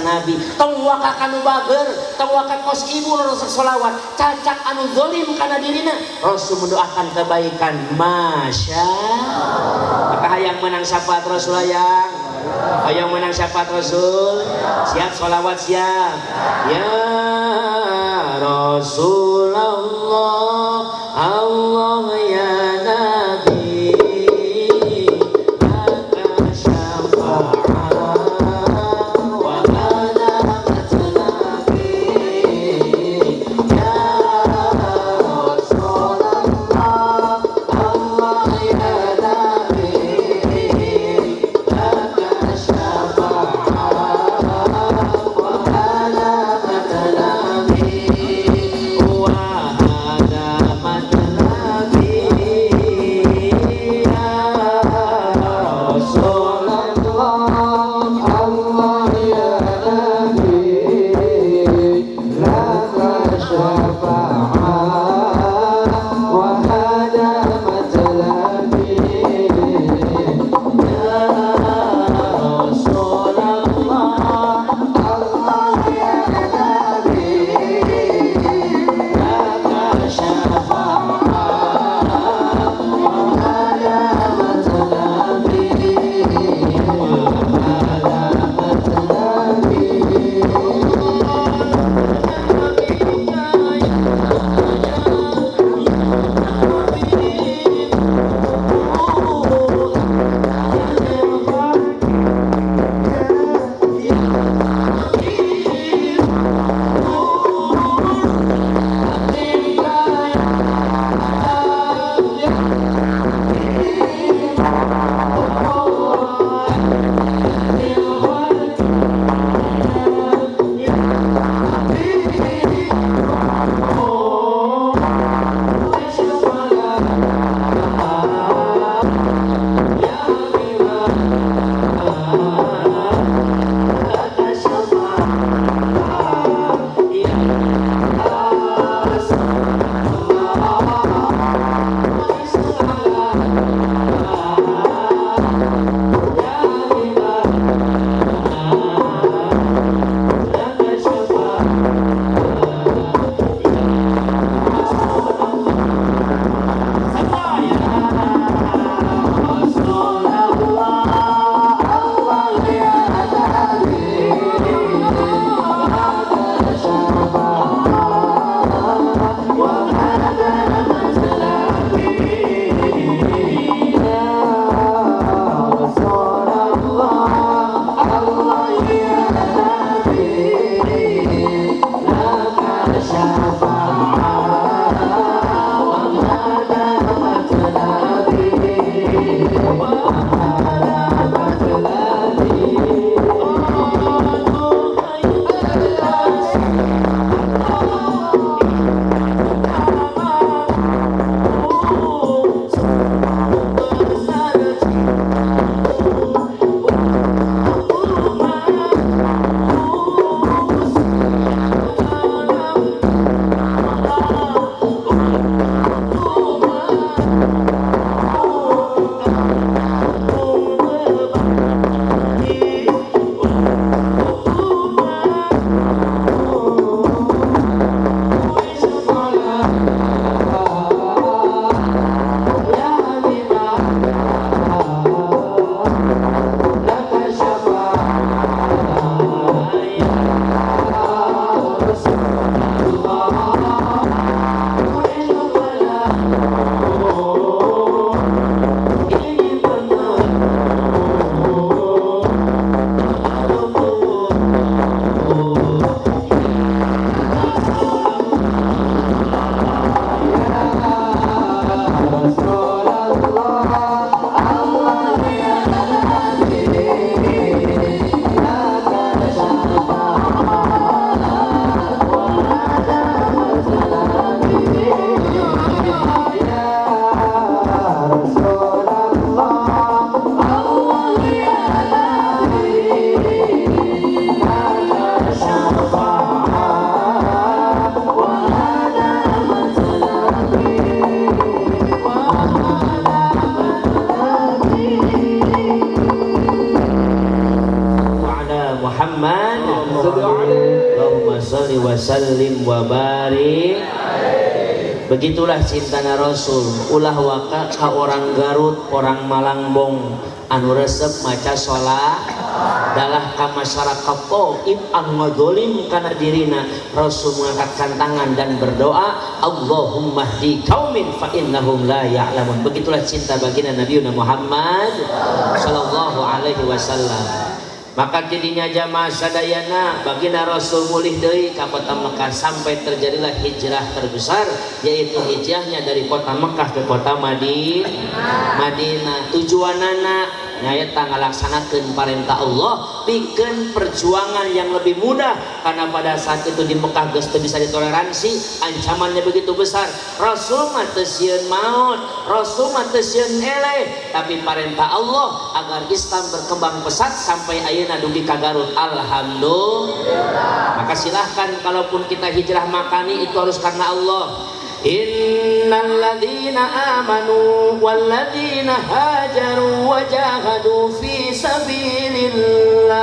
Nabi. Tong waka kanu bager, tong waka kos ibu nu resep sholawat, cacak anu zalim kana dirina, Rasul mendoakan kebaikan. Masya Allah. Maka hayang menang syafaat Rasul, hayang. Hayang menang syafaat Rasul. Siap sholawat siap. Ya Rasulullah, Allah ya Nabi, laka syafa'ah wa ana matlabi. Ya Rasulullah, Allah ya Nabi, laka syafa'ah wa ana matlabi. Wa ana matlabi. Allahumma sholli wa sallim wa barik. Begitulah cintana Rasul. Ulah waka ka orang Garut, orang Malangbong anu resep maca sholat dalah ka masyarakat Thaif anu ngadolim kana dirina. Rasul mengangkatkan tangan dan berdoa, Allahumma hdi qaumin fa innahum la ya'lamun. Begitulah cinta baginda Nabi Muhammad sallallahu alaihi wasallam. Maka jadinya jamaah sadayana baginda Rasul mulih deui ka kota Mekah sampai terjadilah hijrah terbesar, yaitu hijrahnya dari kota Mekah ke kota Madinah. Madinah tujuanana nyaeta ngalaksanakeun parentah Allah, pikeun perjuangan yang lebih mudah, karena pada saat itu di Mekah geus teu bisa ditoleransi, ancamannya begitu besar. Rasul mah teu sieun maut, Rasul mah teu sieun eleh, tapi parentah Allah agar Islam berkembang pesat sampai ayeuna dugi ka Garut. Alhamdulillah. Maka silahkan kalaupun kita hijrah makani itu harus karena Allah. Innalladzina amanu walladzina hajaru wa jahadu fi sabilillah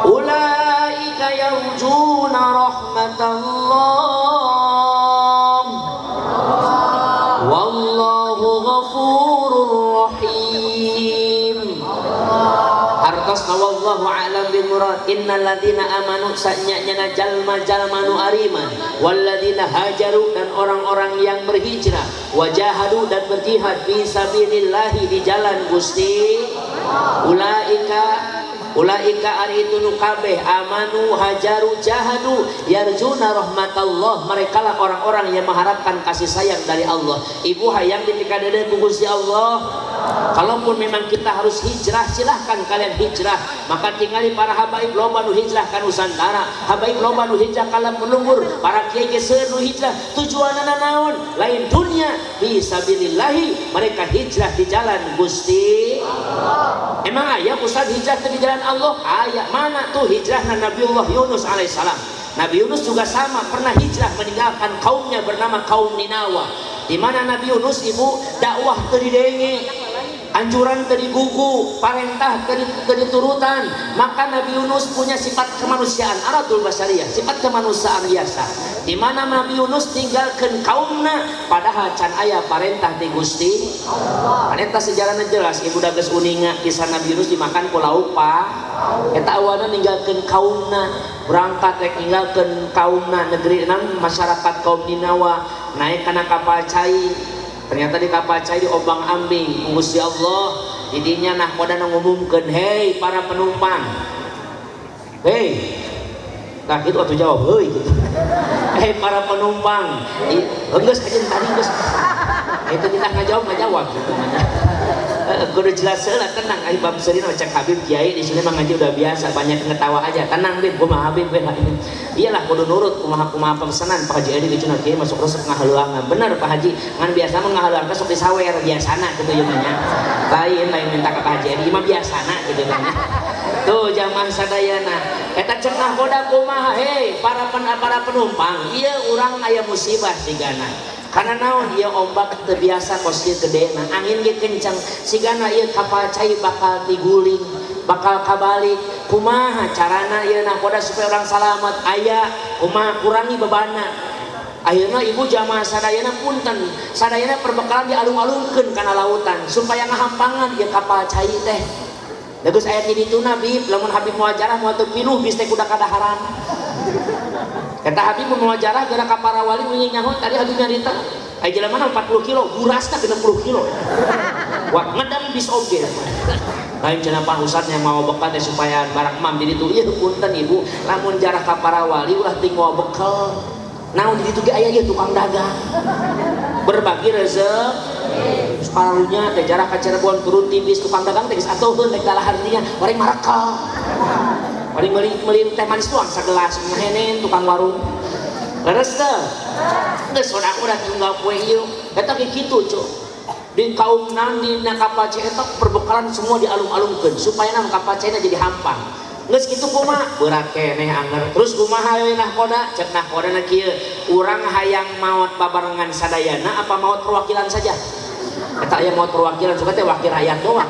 ulaika yarjuna rahmatallah wallahu ghafurur rahim. Hartosna wallahu a'lam bil murad. Innal ladzina amanu sanyanya jalma-jalma nu ariman, walladzina hajaru dan orang-orang yang berhijrah, wajahadu dan berjihad, fi sabilillahi di jalan Gusti, ulaika ulaika ari itu nu kabeh amanu hajaru jahadu yarjuna rahmatallah, merekalah orang-orang yang mengharapkan kasih sayang dari Allah. Ibu hayang dipikadeudeuh ku Gusti Allah. Kalaupun memang kita harus hijrah, silahkan kalian hijrah. Maka tingali para habaib loba nu hijrah ka Nusantara, habaib loba nu hijrah ka lembur, para kiai ge seueur nu hijrah. Tujuanana naon? Lain dunia, fisabilillahi, mereka hijrah di jalan Gusti Allah. Emang aya ustaz hijrah di jalan Allah? Aya. Mana tuh hijrahna Nabiullah Yunus alaihissalam? Nabi Yunus juga sama, pernah hijrah meninggalkan kaumnya bernama kaum Ninawa. Di mana Nabi Yunus ibu dakwah teu didenge, anjuran teu digugu, parentah teu diturutan. Maka Nabi Yunus punya sifat kemanusiaan, aradul basyariyah, sifat kemanusiaan biasa. Di mana Nabi Yunus tinggalkan kaumna padahal can aya parentah ti Gusti Allah. Parentah sejarahna jelas, ibu da geus uninga kisah Nabi Yunus dimakan ku lauk pa. Eta awalna ninggalkeun kaumna, berangkat rek ninggalkeun kaumna negeri enam masyarakat kaum Ninawa, naik kana kapal cai. Ternyata di kapal cai diombang-ambing ku Gusti Allah. Didinya nahkoda ngumumkeun, "Hei para penumpang." Hei. Nah gitu atuh jawab, heuy gitu. Hei para penumpang. Geus aja tadi geus. Itu kita ngajawab ngajawab gitu. Kudu jelas lah, tenang. Ai bab seurina cek Habib Kiai di sini mah ngaji udah biasa, banyak ngetawa aja. Tenang Bib, kumaha Habib we ini. Iyalah kudu nurut kumaha kumaha pesanan Pak Haji Edi cenah kiai masuk resep ngahaluangan. Bener Pak Haji, ngan biasa mah ngahaluangan sok disawer biasana gitu ieu mah nya. Lain lain minta ka Pak Haji Edi mah biasana gitu kan. Tuh jamaah sadayana. Eta cek nahkoda kumaha, hei para para penumpang, ieu urang aya musibah sigana. Karena naon ieu ombak teu biasa kos ieu gedena, angin ge kencang, sigana ieu kapal cai bakal diguling, bakal kabalik. Kumaha carana ieu nahkoda supaya orang salamat? Aya kumaha kurangi bebana. Akhirnya ibu jamaah sadayana punten, sadayana perbekalan dialung-alungkeun kana lautan supaya ngahampangan ieu kapal cai teh. Geus aya di ditu Nabi, lamun Habib moal jarah moal teu pinuh bis teh kuda kadaharan. Kata Habib mun moal jarah gara ka para wali bunyi nyaho tadi Habib nyarita. Aya jelema 40 kilo, burasna 60 kilo. Wah, ngedam bis oge. Lain cenah Pak Ustad yang mau bekal teh supaya barang emam di ditu. Ieu punten ibu, lamun jarah ka para wali ulah ting mau bekal. Naon di ditu ge aya ieu tukang dagang. Berbagi rezeki. Sekarunya teh jarah ka Cirebon turun tipis tukang dagang teh geus atuheun rek dalahar dinya, paling marakal. Paling meuli meuli teh manis doang sagelas ngahenen tukang warung. Leres teu? Geus aku udah tinggal kue ieu. Eta ge kitu, Cuk. Di kaum nang dina kapal cai eta perbekalan semua dialung-alungkeun supaya nang kapal cai jadi hampang. Geus kitu kumaha? Berat keneh anger. Terus kumaha we nahkoda? Cek nahkodana kieu, urang hayang maot babarengan sadayana apa maot perwakilan saja? Eta aya maot perwakilan suka teh wakil rakyat doang.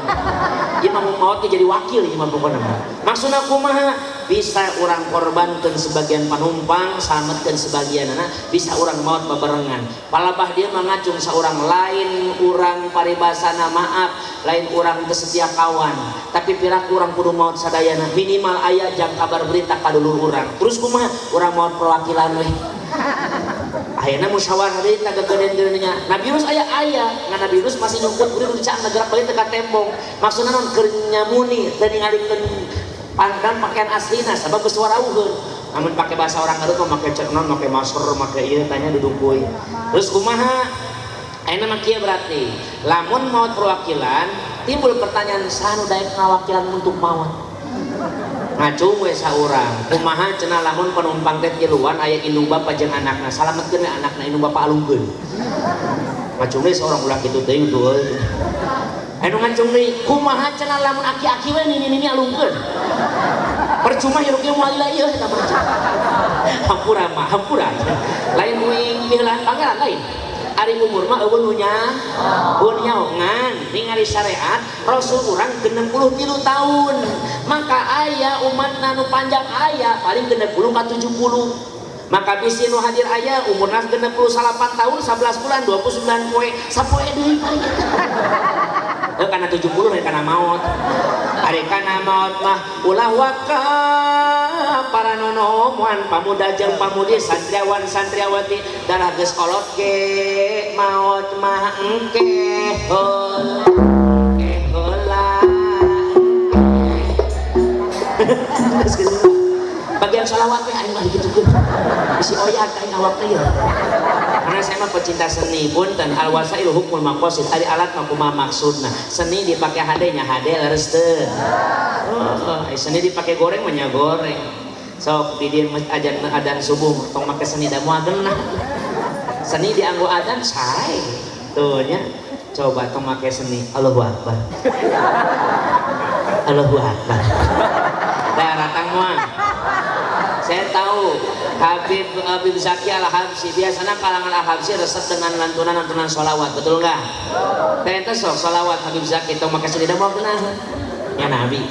Ieu mah maot jadi wakil ieu mah pokona mah. Maksudna kumaha? Bisa urang korbankeun sebagian panumpang, salametkeun sebagianana, bisa urang maot babarengan. Palabah dia mah ngacung saurang lain urang paribasana maaf, lain urang teu setia kawan, tapi piraku urang kudu maot sadayana, minimal aya jang kabar berita ka dulur urang. Terus kumaha? Urang maot perwakilan we. Ayeuna musyawarah deui tah gegedeun-gedeunnya. Nabi Yunus aya aya, ngan Nabi Yunus masih nyumput kudu dicaang gerak balik ka tembong. Maksudna naon keur nyamuni teu ningalikeun pandan pakaian aslina sabab geus warauheun. Namun pake bahasa orang Garut mah make cek naon, make masker, make ieu tanya duduk kuy. Terus kumaha? Ayeuna mah kieu berarti. Lamun maot perwakilan, timbul pertanyaan saha nu daek ngawakilan untuk maot? Ngacung we saurang. Kumaha cenah lamun penumpang teh tiluan aya indung bapa jeung anakna, salametkeun we anakna indung bapa alungkeun. Ngacung we saurang ulah kitu teuing tuh euy. Anu ngacung deui, kumaha cenah lamun aki-aki we nini-nini alungkeun. Percuma hirup ge moal lila ieu eta mah. Hampura mah, hampura. Lain uing miheulaan pangeran lain. Ari umur mah eueuh nu nya, eueuh nyaongan ningali syariat Rasul urang 63 tahun. Maka aya umatna nu panjang aya paling 60 ka 70. Maka bisi nu hadir aya umurna 68 tahun 11 bulan 29 poe, sapoe deui paling eta. Heuh kana 70 lain kana maot. Ari kana maot mah ulah waka para nonomuan pamuda jeung pamudi santriawan santriawati darah geus kolot ge maot mah engke heula engke heula. Bagian sholawat teh aing mah digitukeun. Bisi oyak aing awak teh ieu. Karena saya mah pecinta seni punten al wasail hukmul maqasid ari alat mah kumaha maksudna. Seni dipake hade nya hade leres teu. Heeh, seni dipake goreng mah nya goreng. Sok di dieu ajan adan subuh tong make seni da moal geunah. Seni dianggo adan sae. Tuh nya. Coba tong make seni. Allahu akbar. Allahu akbar. Dah ratang moal. Saya tahu Habib Habib Zaki Al-Habsyi biasanya kalangan Al-Habsyi resep dengan lantunan-lantunan sholawat, betul nggak? Ternyata sok sholawat Habib Zaki tong make seni da moal geunah. Ya Nabi.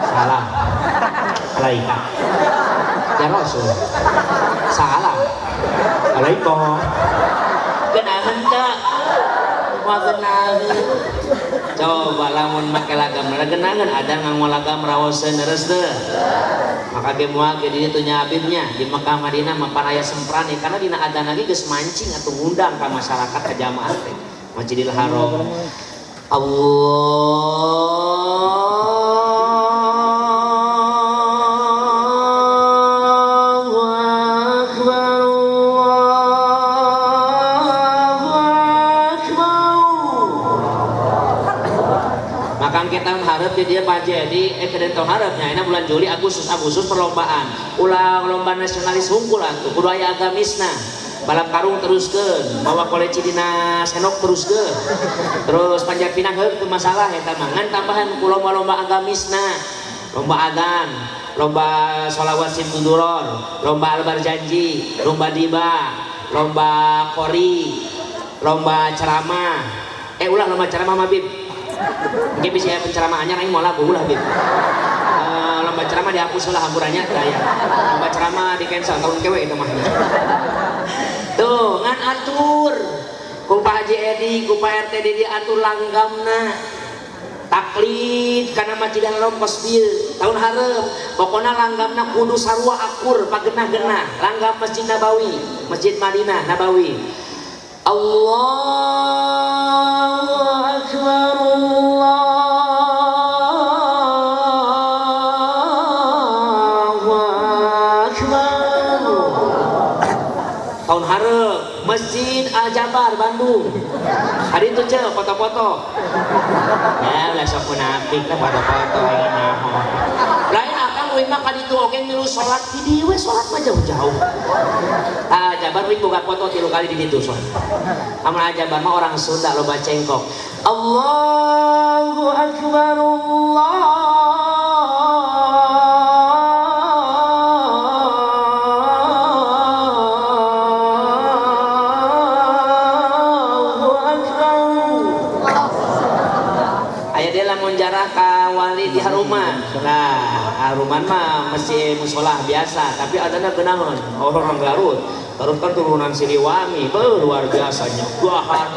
Salam. Alaika. Ya Rasul. Salam. Alaikum. Genahan teu? Moal genaheun. Coba lamun make lagam genaheun ada nganggo lagam raoseun leres teu? Maka ge moal ge di ditu nya Habibnya di Mekah Madinah mah pan aya semprani karena dina adzan lagi geus mancing atuh ngundang ka masyarakat ka jamaah teh. Masjidil Haram. Allahu Akbar, Allahu Akbar. Maka kita mengharap di dia Pak Jadi, tidak tahu harapnya. Ini bulan Juli, Agustus, Agustus perlombaan. Ulah lomba nasionalis hungkul atuh, kudu aya agamisna. Balap karung teruskeun, bawa koleci dina senok teruskeun. Terus panjat pinang heuh teu masalah eta mah. Ngan tambahan ku lomba-lomba agamisna. Lomba adzan, lomba sholawat simtuduron, lomba albar janji, lomba diba, lomba kori, lomba ceramah. Ulah lomba ceramah mah Bib. Mungkin bisa ya penceramah anyar aing moal lagu ulah Bib. Lomba ceramah dihapus lah hamburannya tah ya. Lomba ceramah di cancel tahun kewe itu mah. Tuh, ngan atur. Ku Pak Haji Edi, ku Pak RT di atur langgamna. Taklid kana Masjid Haram kos bieu, tahun hareup. Pokona langgamna kudu sarua akur pagenah-genah. Langgam Masjid Nabawi, Masjid Madinah Nabawi. Allahu Akbar, Allahu Akbar. Tahun hareup Masjid Al Jabar Bandung. Hari itu cek foto-foto. Ya lah sok munafik lah foto-foto aing naon. Lain akang uing mah kaditu oge milu salat di dieu we salat mah jauh-jauh. Ah Jabar uing boga foto 3 kali di ditu salat. Amun Al Jabar mah orang Sunda loba cengkok. Allahu Akbar, Allahu Akbar. Aya dia lamun ziarah ka wali di Haruman. Nah, Haruman mah masih musola biasa, tapi adana geunaheun. Orang Garut. Garut kan turunan Siliwangi, beuh luar biasanya. Gahar,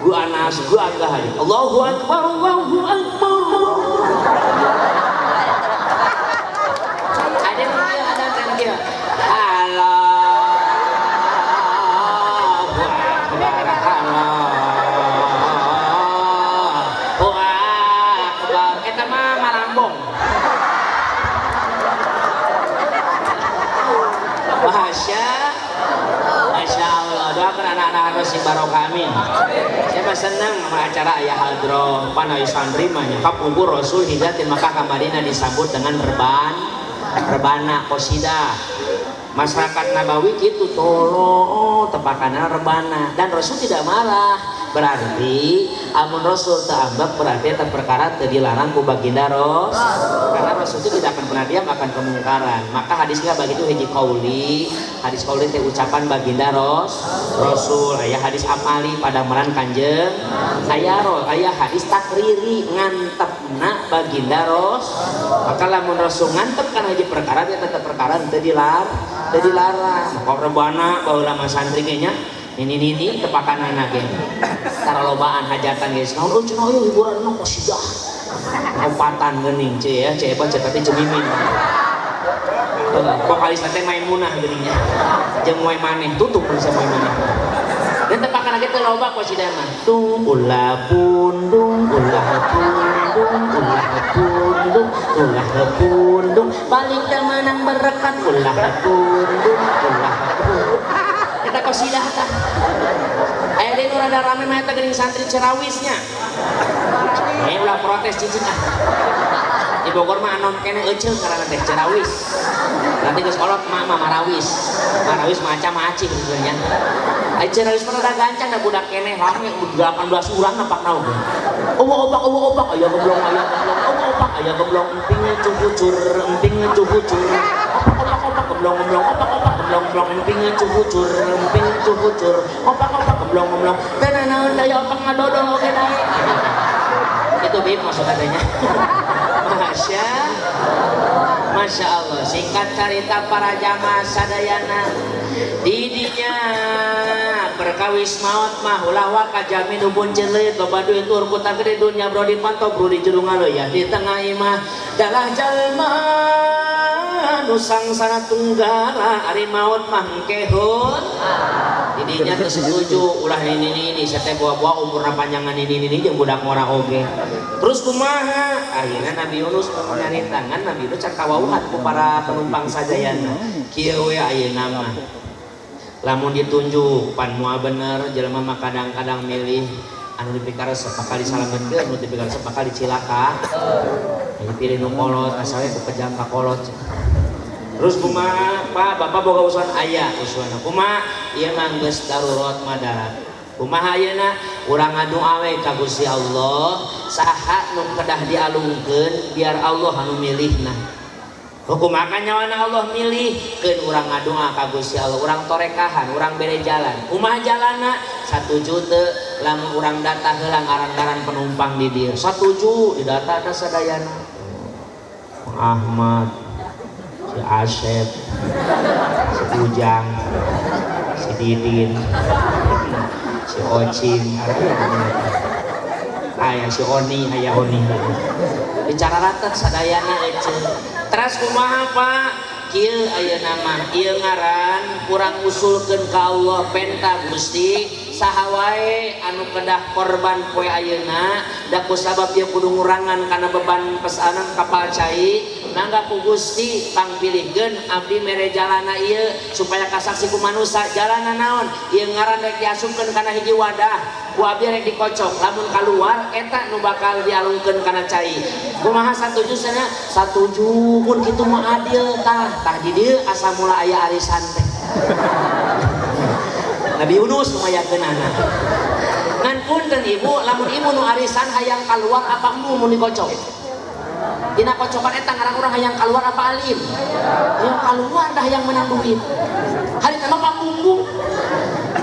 ganas, gagah. Allahu Akbar, Allahu Akbar. Ada yang dia, ada yang dia. Allahu Akbar, Allahu Akbar. Eta mah marambong. Masya Allah, doakan anak-anak harus sing barokah, amin. Saya mah senang sama acara ayah hadroh, panai santri mah nya. Kapungkur Rasul hijrah di Makkah ke Madinah disambut dengan rebana qasidah. Masyarakat Nabawi gitu tolong tepakannya rebana dan Rasul tidak marah. Berarti amun Rasul teu ambek berarti eta perkara teu dilarang ku baginda Rasul. Karena Rasul itu tidak akan pernah diam akan kemungkaran. Maka hadisnya begitu hiji kauli, hadis kauli teh ucapan baginda Rasul, aya hadis amali pada meran Kanjeng, aya aya hadis takriri ngantepna baginda Rasul. Maka lamun Rasul ngantep kana hiji perkara dia tetep perkara teu dilarang. Maka rebana baheula mah santri ge nya nini-nini tepakan anak ge. Taralobaan hajatan geus naon euy cenah ieu hiburan mah qasidah. Lompatan geuning ce ya, ce hebat ce teh cemimin. Vokalis teh Maimunah geuning nya. Jeung moe maneh tutup bisa moe maneh. Dan tepakan lagi teh loba qasidah mah. Tung ulah pundung, ulah pundung, ulah pundung, ulah pundung, balik teh menang berkat ulah pundung, ulah pundung. Eta qasidah tah. Aya deui nu rada rame mah eta geuning santri Cerawisnya. Ulah protes cicing ah. Di Bogor mah anom keneh euceung ngaranna teh Cerawis. Nanti geus kolot mah mah Marawis. Marawis maca maci sebenarnya. Ai Cerawis mah rada gancang da budak keneh rame 18 urang napakna oge. Eueuh opak eueuh opak aya gemblong aya gemblong eueuh opak aya gemblong emping cukucur emping cukucur. Opak opak opak gemblong gemblong opak opak gemblong gemblong emping cukucur emping cukucur opak opak gemblong gemblong teu nanaon daya opak ngadodol oge dae. Itu bib maksud katanya. Masya Allah. Singkat cerita para jamaah sadayana didinya perkawis maut mah ulah waka jamin ubun celit loba duit tur kuta gede dunya bro di pantau bro di jero ngaloyah di tengah imah dalah jalma nu sangsara tunggala ari maut mah engkehun didinya teu setuju ulah ini saya teh bawa-bawa umurna panjangan ini jeung budak ngora oge terus kumaha akhirnya Nabi Yunus nyari tangan Nabi Yunus can kawauhan ku para penumpang sadayana kieu we ayeuna mah lamun ditunjuk pan moal bener jelema mah kadang-kadang milih anu dipikaresep bakal disalametkeun anu dipikaresep bakal dicilaka dipilih nu kolot asa we ku kejam ka kolot. Terus kumaha Pak, Bapak boga usulan aya usulan kumaha ieu mah geus darurat madarat. Kumaha ayeuna urang ngadoa we ka Gusti Allah saha nu kedah dialungkeun biar Allah anu milihna. Kumaha nyawana Allah milih keun urang ngadoa ka Gusti Allah, urang torekahan, urang bere jalan. Kumaha jalanna? Satuju teu lamun urang data heula ngaran-ngaran penumpang di dieu. Satuju didata ka sadayana. Ahmad, si Asep, si Ujang, si Didin, si Ocin, aya si Oni, aya Oni. Bicara rata sadayana ece. Teras kumaha Pak? Kieu ayeuna mah ieu ngaran kurang usulkeun ka Allah penta Gusti saha wae anu kedah korban poe ayeuna da kusabab ieu kudu ngurangan kana beban pesanan kapal cai mangga ku Gusti pangpilihkeun abdi mere jalana ieu supaya kasaksi ku manusa jalana naon ieu ngaran rek diasupkeun kana hiji wadah ku abdi rek dikocok lamun kaluar eta nu bakal dialungkeun kana cai kumaha satuju sana satuju mun kitu mah adil tah tah di dieu asa mula aya arisan teh Nabi Yunus lumayakeunana ngan punten ibu lamun ibu nu arisan hayang kaluar apa emu mun dikocok dina kocokan eta ngaran urang hayang kaluar apa alim hayang kaluar dah hayang menang duit hari teh mah pangbumbung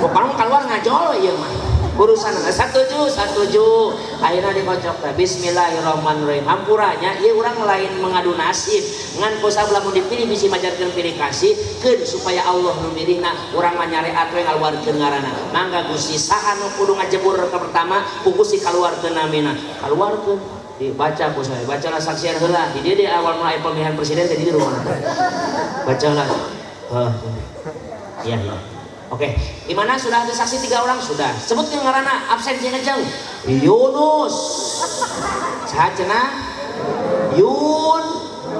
pokona kaluar ngajol ieu mah Urusan satuju satuju akhirnya dikocok teh bismillahirrahmanirrahim hampuranya ieu urang lain mengadu nasib ngan ku sabab lamun dipilih bisi majarkeun pilih kasih keun supaya Allah nu milihna urang mah nyareat we ngaluarkeun ngaranna mangga Gusti saha nu kudu ngajebur ke pertama ku Gusti kaluarkeun namina kaluarkeun dibaca ku saya bacalah saksian heula di dieu awal mulai pemilihan presiden teh di rumah bacalah iya iya. Oke, gimana sudah ada saksi 3 orang sudah. Sebutkan ngaranna absen jeung jauh. Yunus. Saha cenah? Yun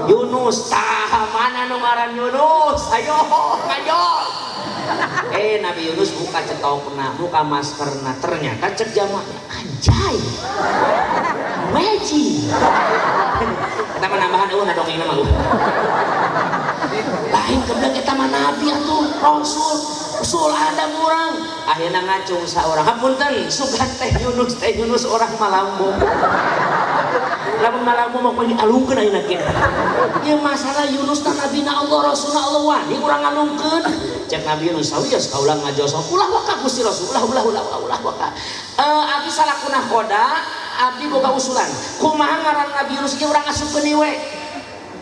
Yunus. Tah mana nu ngaran Yunus? Ayo ngajol. Nabi Yunus buka cetokna, buka maskerna. Ternyata cek jamaah anjay. Magic. Eta mah nambahan eueuh ngadongengna mah. Lain keblek eta mah nabi atuh, rasul. Usul ada urang akhirnya ngacung saorang hapunten sugan teh Yunus orang malambung lamun malambung mau dialungkeun ayeuna kieu ieu masalah Yunus teh nabina Allah rasulna Allah wani urang ngalungkeun cek Nabi Yunus sawios kaula ngajoso ulah waka Gusti Rasul ulah ulah ulah ulah waka abdi salakuna koda abdi boga usulan kumaha ngaran Nabi Yunus ieu urang asupkeun we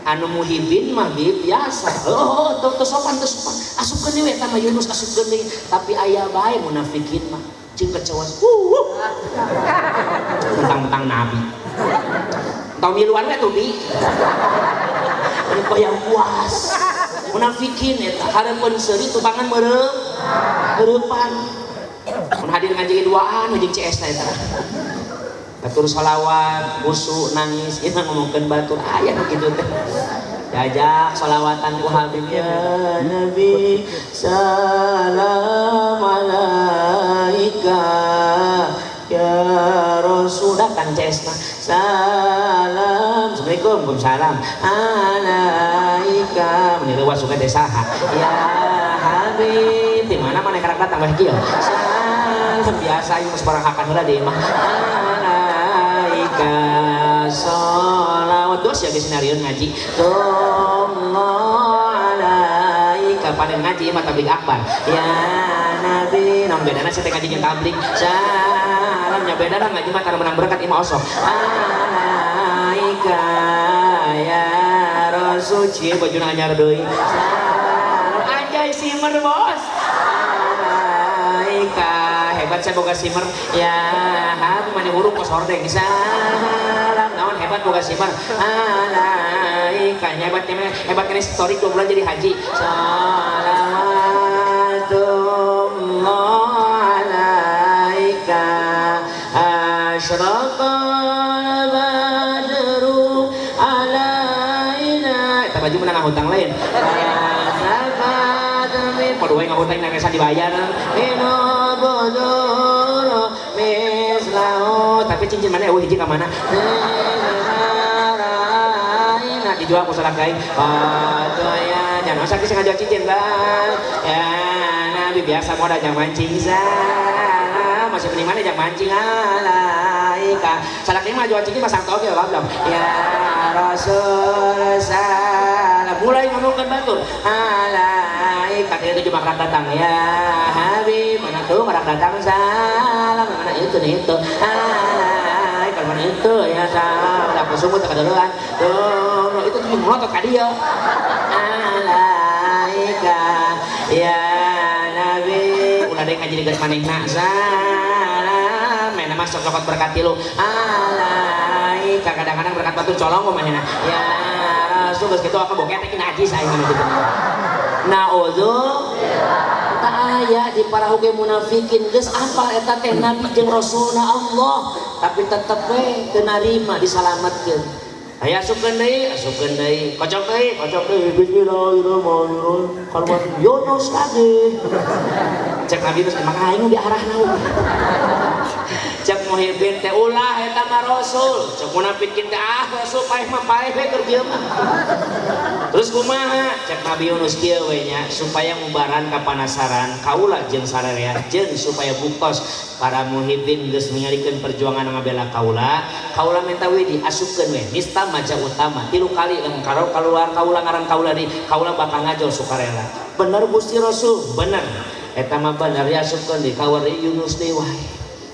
anu muhibin mah biasa oh teu sopan teu sopan asupkeun we eta mah Yunus asupkeun deui tapi aya bae munafikin mah jeung kecewa mentang-mentang nabi tong miluan we tuh bi anu hayang puas munafikin eta hareupeun seuri tubangan meureum heurepan mun hadir ngaji duaan jeung CS na eta batur sholawat, busuk, nangis, itu ngomongkeun batur, aya nu kitu teh. Diajak sholawatan ku Habib ya Nabi salam alaika ya Rasul datang CS mah salam assalamualaikum waalaikumsalam alaika meni leuwas suka teh saha ya Habib di mana mana karak datang weh kieu salam biasa ieu mah barang hakan heula di imah alaika sholawat dos ya geus sinarieun ngaji Allah alaika panen ngaji mah tabligh akbar ya nabi naon bedana sia teh ngaji jeung tabligh salam nya bedana ngaji mah tara menang berkat imah osok alaika ya rasul cie bajuna anyar deui salam anjay simer bos alaika hebat saya boga simer ya hab mani huruf kos hordeng salam naon hebat boga simer alaika hebat hebat kene story 2 bulan jadi haji salawatullah alaika asyraqal badru alaina eta baju menang hutang lain podo we ngahutang nangesa dibayar mino bodoro mislahu tapi cincin mana eueuh hiji ka mana nah dijual ku salak aing patoya jangan usah geus ngajual cincin bang ya nabi biasa modal jang mancing salam masih mending mana jang mancing alaika salak ieu mah jual cincin pasang toge goblok ya Rasul salam mulai ngomongkeun batur alaika katanya tujuh makrak datang ya Habib mana tuh makrak datang salam mana itu nih itu alaika mana itu ya salam aku sumut kedeluan tuh itu tuh melotot ka dia alaika ya Nabi ulah deui ngaji dekat manehna salam mana mah sok-sok berkat lu alaika kadang-kadang berkat batu colong manehna ya Rasul geus kitu apa boket teh najis aing mah kitu naudzubillah tak aya di parahu ge munafikin geus apal eta teh nabi jeung rasulna Allah tapi tetep we teu narima disalametkeun aya asupkeun deui kocok deui bismillahirrahmanirrahim kaluar Yunus lagi cek nabi terus emang aing diarahna cek muhibin teh ulah eta mah rasul cek munafikin teh ah rasul paeh mah paeh we keur kieu mah terus kumaha cek Nabi Yunus kieu we nya supaya ngubaran kapanasaran kaula jeung sararea jeung supaya buktos para muhibin geus ngalikeun perjuangan ngabela kaula kaula minta widi asupkeun we nista maja utama 3 kali lamun kaluar kaula ngaran kaula di kaula bakal ngajol sukarela bener Gusti Rasul bener eta mah bener ya asupkeun di kawar Yunus deui wae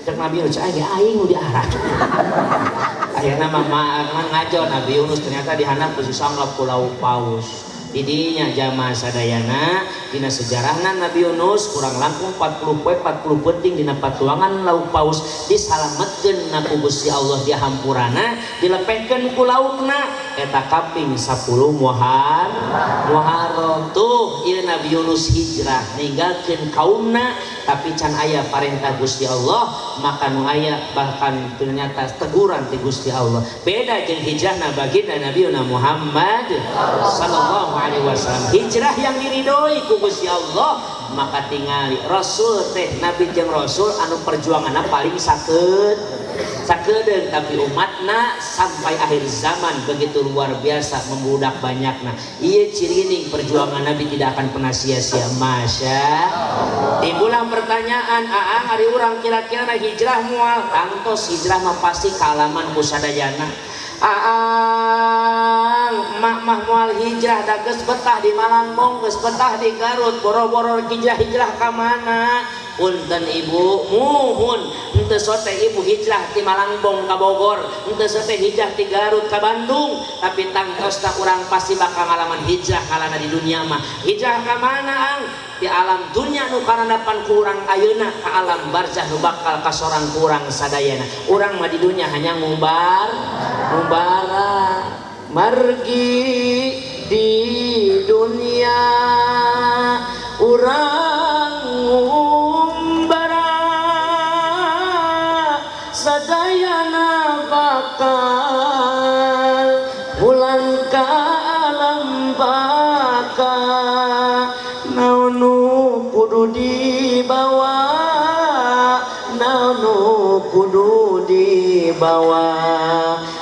Cek Nabi Yunus aing aing nu diarah. Akhirna mah ngajo Nabi Yunus ternyata dihandap ku sanggap ku lauk paus. Didinya jamaah sadayana dina sejarahna Nabi Yunus kurang langkung 40 poe 40 penting dina patuangan lauk paus disalametkeun na ku Gusti Allah di hampurana dilepehkeun ku laukna eta kaping 10 Muharram tuh ieu Nabi Yunus hijrah ninggalkeun kaumna tapi can aya parentah Gusti Allah maka nu aya bahkan ternyata teguran ti Gusti Allah beda jeung hijrahna baginda Nabi Muhammad sallallahu alaihi wasallam hijrah yang diridhoi ku Gusti Allah maka tingali Rasul teh Nabi jeung Rasul anu perjuanganna paling sakedeung tapi umatna sampai akhir zaman begitu luar biasa membludak banyakna ieu cirining perjuangan Nabi tidak akan pernah sia-sia. Masya Allah. Timbullah pertanyaan aang ari urang kira-kira hijrah moal tangtos hijrah mah pasti kaalaman ku sadayana. Aang mak mah moal hijrah da geus betah di Malangbong geus betah di Garut boro-boro hijrah-hijrah ka mana punten ibu muhun henteu sote ibu hijrah ti Malangbong ka Bogor henteu sote hijrah ti Garut ka Bandung tapi tangtosna urang pasti bakal ngalaman hijrah kalana di dunia mah hijrah ka mana ang di alam dunia nu karandapan ku urang ayeuna ka alam barzah nu bakal kasorang ku urang sadayana urang mah di dunia hanya ngumbara margi di dunia urang ngumbara sadayana bakal pulang ka alam baka naon nu kudu dibawa naon nu kudu dibawa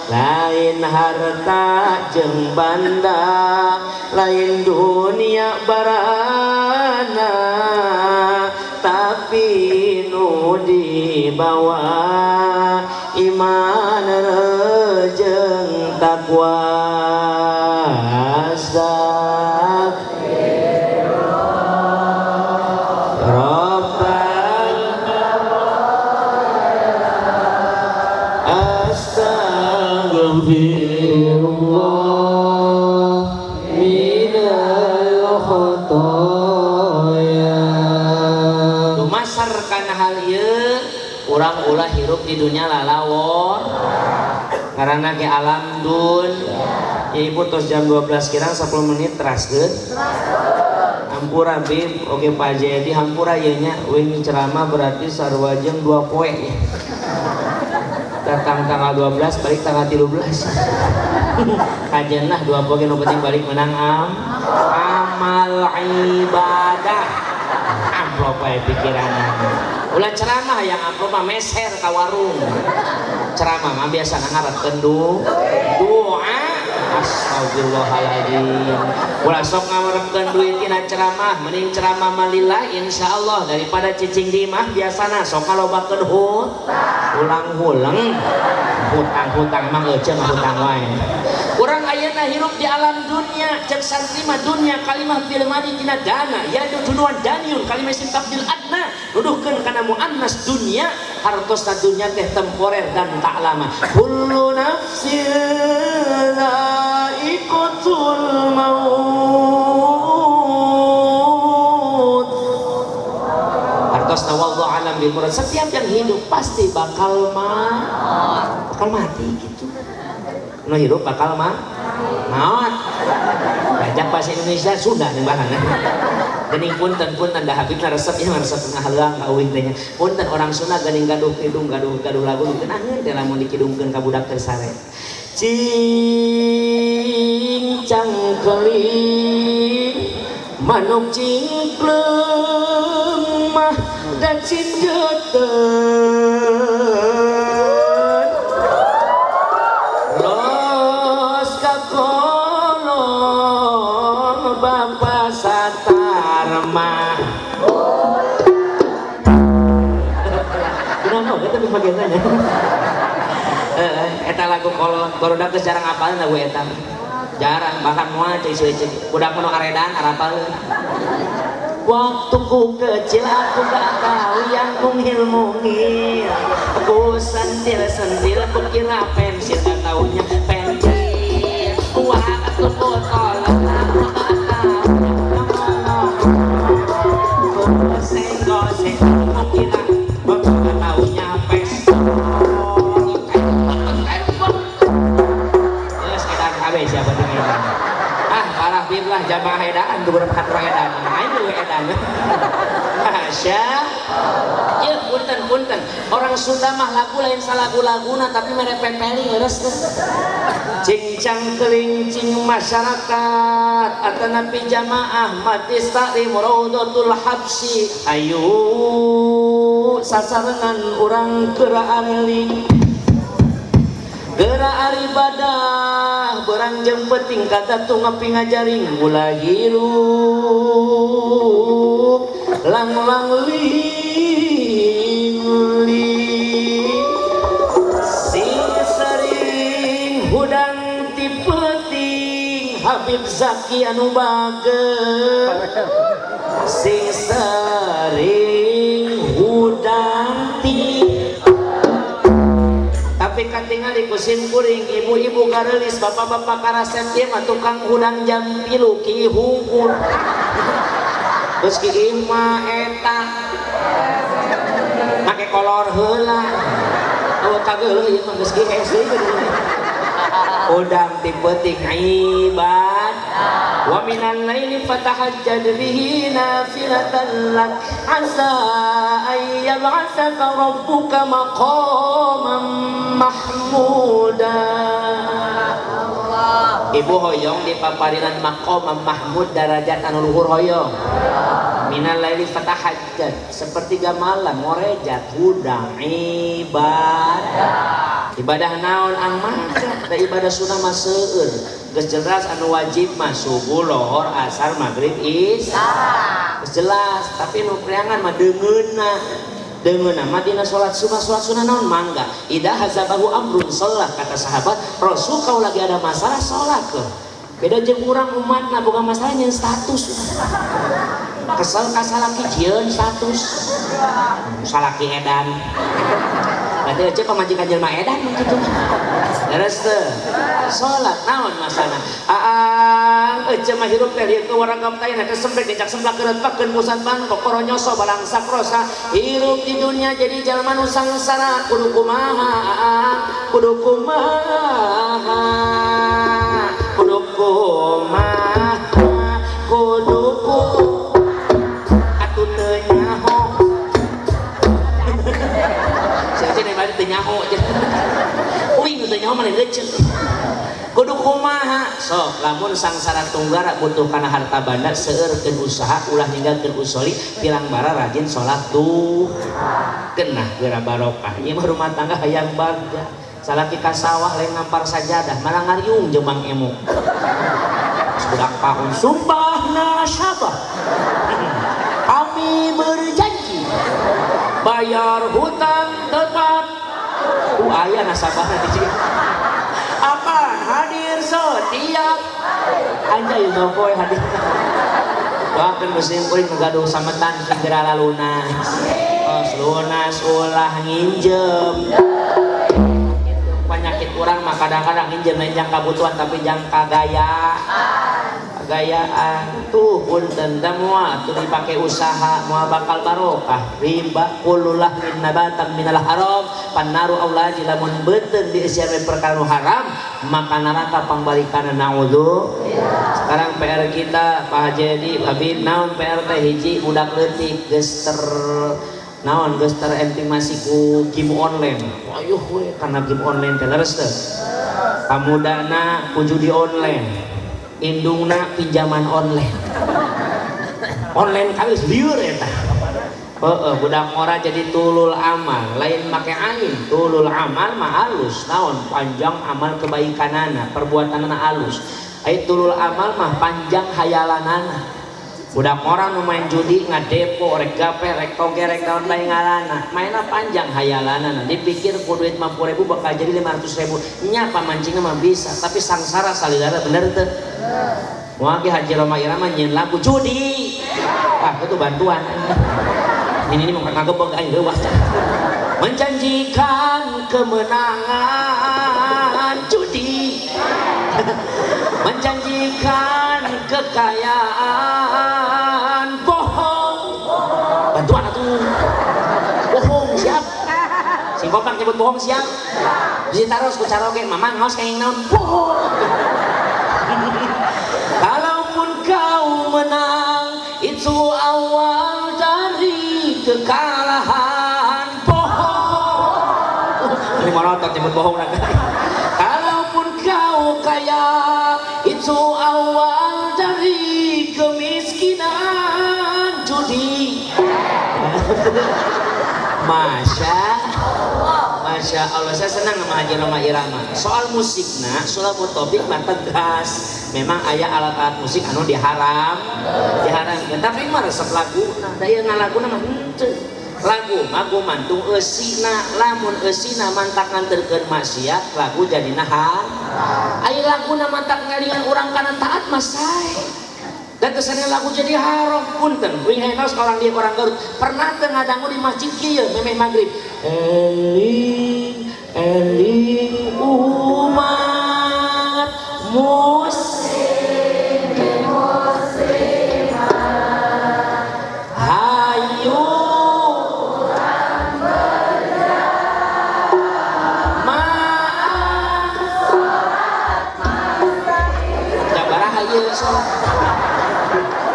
lain harta jeung banda lain dunia barana tapi nu dibawa iman jeung takwa. Astaghfirullah minal khotoya. Dumasar kana hal ieu urang ulah hirup di dunia lalawor karena ke alam dun ya ibu tos jam 12 kirang 10 menit teraskeun hampura bib oke Pak Jayadi hampura ieu nya wing ceramah berarti sarua jeung 2 poe ya. Datang tanggal 12 balik tanggal 13 kajenah 2 poe nu penting balik menang amal ibadah amplop wae pikiranna ulah ceramah yang amplop mah meser ka warung ceramah mah biasa ngarepkeun doa astagfirullahaladzim ulah sok ngarepkeun duit tina ceramah mending ceramah mah lillah insyaallah daripada cicing di imah biasana sok ngalobakeun hulang-hulang hutang-hutang mah euceung hutang wae urang ayeuna hirup di alam dunia cek santri mah dunia kalimah fil madi tina dana ya duduan daniun kalimah isim tafdil adna nuduhkeun kana muannas dunia hartosna dunia teh temporer dan tak lama kullu nafsin dha'iqatul maut hartosna wallahu alam bil murad setiap yang hidup pasti bakal mati gitu nu hidup bakal maot bajak bahasa Indonesia Sunda nih bahanna geuning punten da Habibna resep ieu mah resep ngahalang ka uing teh nya punten orang Sunda geuning gaduh kidung gaduh lagu nu geunaheun teh lamun dikidungkeun ka budak teh sare cing cangkeling manuk cingkleung mah dan cinjeteun los ka kolong bapa satarma kunaon oge tapi bagian nya eta lagu kolot barudak geus jarang apalin lagu eta jarang bahkan moal cek cek budak nu aredan arapaleun Waktu ku kecil aku gak tahu yang mungil-mungil. Ku sentil-sentil ku kira pensil, gak taunya pensil. Waktu ku tolong aku gak tahu yang ngomong. Ku senggol-senggol ku kira gak taunya pistol. Terus edan kabeh siapa dengan edan. Ah parah bib lah jamaah edan tuh berapa orang edan. Ayo edan. Masya. Ya punten. Orang Sunda mah lagu lain salagu-laguna tapi mere pepeli leres teh. Cincang kelincing masyarakat atanapi jamaah matis taklim Raudhatul Habsyi. Ayo sasarengan urang keur areling. Gerak ibadah berang jeung penting kata tu ngapi ngajaring gula hirup lang lang ling ling sing sering hudang ti peuting Habib Zaki anu bager sing sering hudang ti tapi katingali ku sim kuring ibu-ibu gareulis bapak-bapak karasep ieu mah tukang hudang jam 3 ki hungkul geus ki imah eta make kolor heula eueuh kageuleuh ieu mah geus ki hese hudang ti peuting ibad wa minal laili fatahajjad bihi nafilatan lak asa ay yab'atsaka rabbuka maqaman mahmuda. Ibu hoyong dipaparinan maqaman mahmud darajat anu luhur hoyong. Minal laili fatahajjad sepertiga malam ngorejat hudang ibadah. Ibadah naon ang mangga da ibadah sunah mah seueur. Geus jelas anu wajib mah subuh, lohor, asar, maghrib, isya. Geus jelas, tapi nu priangan mah deungeunna. Deungeunna mah dina salat sunah naon mangga. Idza hazabahu amrun sholah kata sahabat, Rasul kalau lagi ada masalah salat loh. Beda jeung urang umatna boga masalah nyeun status. Kesel ka salaki jieun status. Salaki edan. Berarti aja pamajikan jelema edan kitu. Leres teu? Salat naon masana? Aang ece mah hirup teh lieu warangkap teh teh semprek dicak semplak keretpakeun pusat ban kokoro nyoso balangsak rosa. Hirup di dunia jadi jalma nu sangsara kudu kumaha aang kudu kumaha kudu kumaha kudu kumaha atuh teu nyaho. Saya teh bari teu nyaho. Uing teu nyaho mah leuceuk. Kudu kumaha sok lamun sangsara tunggara butuh kana harta banda seueurkeun usaha ulah ninggalkeun usoli pilang bara rajin salat duha kenah geura barokah ieu mah rumah tangga hayang bagja salaki ka sawah lain ngampar sajadah malah ngariung jeung Mang Emo budak paun sumpah nasabah kami berjanji bayar hutang tetap aya nasabahna di sini akan hadir setiap anjay poe hadir doakeun musim kuring gaduh sametan segera lalunas os lunas ulah nginjem penyakit urang mah kadang-kadang nginjem lain jangka kabutuhan tapi jangka gaya gayaan tuh punten da moal tuh dipake usaha moal bakal barokah riba kullulah min nabatan minal haram pannaru aulaji lamun beuteung dieusian perkara haram maka neraka pangbalikana naudzu. Sekarang PR kita Pak Haji Edi Habib naon PR teh hiji budak leutik geus ter naon geus terentimasi ku game online. Ayuh we kana game online teh leres teu? Pamudana ku judi online. Indungna pinjaman online. Online kawis lieur eta. Heeh, budak ora jadi tulul amal, lain make ain, tulul amal mah alus, naon panjang amal kebaikanana, perbuatanana alus. Ai tulul amal mah panjang hayalanana. Budak orang nu main judi ngadepo rek gape rek toge rek naon bae ngaranna, mainna panjang hayalanana. Dipikir ku duit 50.000 bakal jadi 500.000. Nya pamancingna mah bisa, tapi sangsara salilana bener teu? Moal ge Haji Rhoma Irama nyieun lagu judi. Ah, itu bantuan. Ini mau ngagebeg aing leuwah. Menjanjikan kemenangan judi. Menjanjikan kekayaan bohong. Bantuan atuh. Bohong siap. Sing kompak nyebut bohong siap. Bisa taros ku caroge mamang ngaos kenging naon bohong. Kalaupun kau menang itu awal dari kekalahan bohong. Ini monoton nyebut bohong lagi. Kalaupun kau kaya itu awal dari kemiskinan judi. Masya Masya Allah, saya senang sama Haji Rhoma Irama. Soal musikna, soal topik mah tegas. Memang aya alat-alat musik anu diharamkan. Tapi mah resep lagu, nah da ieu ngalaguna mah henteu. Lagu mah gumantung eusina, lamun eusina mantak nganterkeun maksiat, lagu jadina haram. Aya laguna mantak ngalingan urang kana taat mah sae. Dan kesannya lagu jadi haram punten. Wing henos orang dia orang Garut pernah teu ngadangu di masjid kieu memeh maghrib. Eling eling umat muslim hayu maaf jabaraha ieu sok.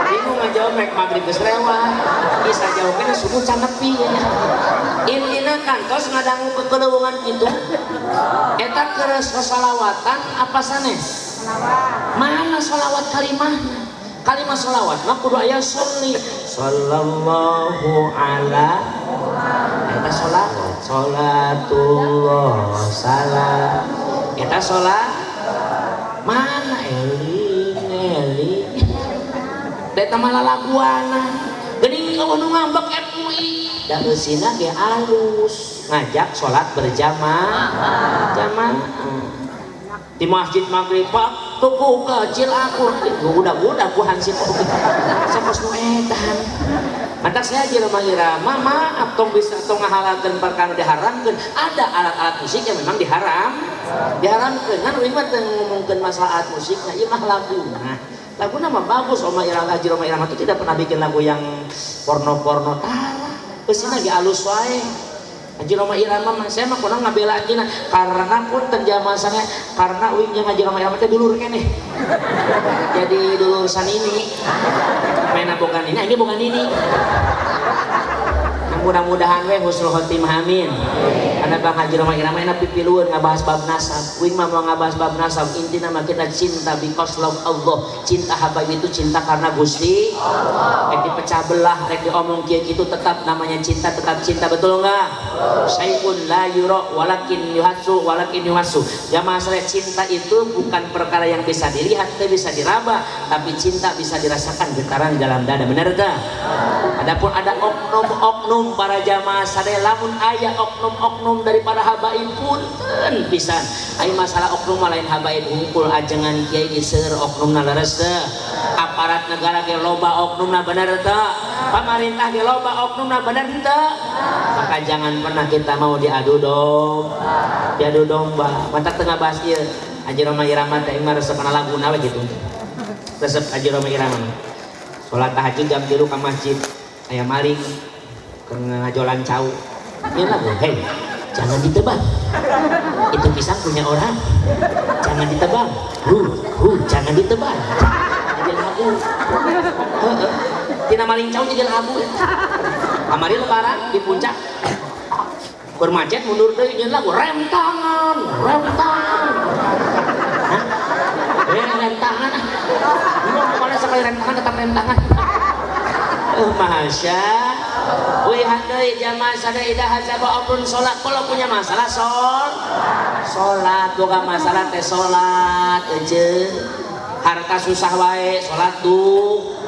Bingung ngajawab rek maghrib geus lewat. Bisa jawabnya subuh can nepi ya. Intina kantos ngadangu kekelewungan kitu. Eta keur sasalawatan apa sanes? Mana sholawat kalimahna? Kalimah sholawat mah kudu aya sholli sallallahu ala eta sholawat sholatullah salam eta sholat mana eling eling da eta mah lalaguana geuning eueuh nu ngambek MUI da eusina ge alus ngajak sholat berjamaah jamaah di masjid maghrib pak tuku kecil aku udah-udah ku hansip sapos nu edan mantak saya Haji Rhoma Irama maaf tong bisa tong ngahalalkeun perkara diharamkeun ada alat-alat musik yang memang diharamkeun kan uing mah teu ngomongkeun masalah alat musik nah ieu mah laguna laguna mah bagus Rhoma Irama Haji Rhoma Irama itu tidak pernah bikin lagu yang porno-porno tara eusina ge alus wae Haji Rhoma Irama mah saya mah kurang ngabela anjeunna karena punten jamaah sana karena uing jeung Haji Rhoma Irama teh dulur keneh. Jadi dulur sanini. Main boga nini, ini boga nini. Nah, mudah-mudahan we husnul khotimah amin. Karena Bang Haji Rhoma Irama enak pipilueun ngabahas bab nasab. Uing mah mau ngabahas bab nasab intina mah kita cinta because love Allah. Cinta habaib itu cinta karena Gusti Allah. Rek dipecah belah, rek diomong kieu kitu tetap namanya cinta, tetap cinta betul enggak? Syai'un la yura walakin yuhatsu walakin yuhasu. Jamaah sekalian, cinta itu bukan perkara yang bisa dilihat, tidak bisa diraba, tapi cinta bisa dirasakan getaran di dalam dada. Benar tak? Adapun ada oknum-oknum para jamaah sadaya lamun aya oknum-oknum daripada habaib punten pisan. Ai masalah oknum mah lain habaib hungkul ajengan kiai ge seueur oknumna leres teu? Aparat negara ge loba oknumna bener teu? Pamarintah ge loba oknumna bener teu? Maka jangan pernah kita mau diadu domba. Diadu domba. Mantak teu ngabahas ieu. Haji Rhoma Irama teh mah resep kana laguna we kitu. Resep Haji Rhoma Irama. Salat tahajud jam 3 ka masjid. Aya maling keur ngajolan cau. Ieu lagu, hei, jangan ditebang. Itu pisang punya orang. Jangan ditebang. Jangan ditebang. Jadi lagu. Heeh. Tina maling cau jadi lagu. Kamari lebaran di puncak. Keur macet mundur deui nyeun lagu rem tangan, rem tangan. Hah? Rem tangan. Lu pokoknya sekali rem tangan tetap rem tangan. Masya wih handai jamaah sadaya idah hazaba amrun sholat. Kalau punya masalah sholat boga masalah teh sholat aja. Harta susah wae sholat tuh.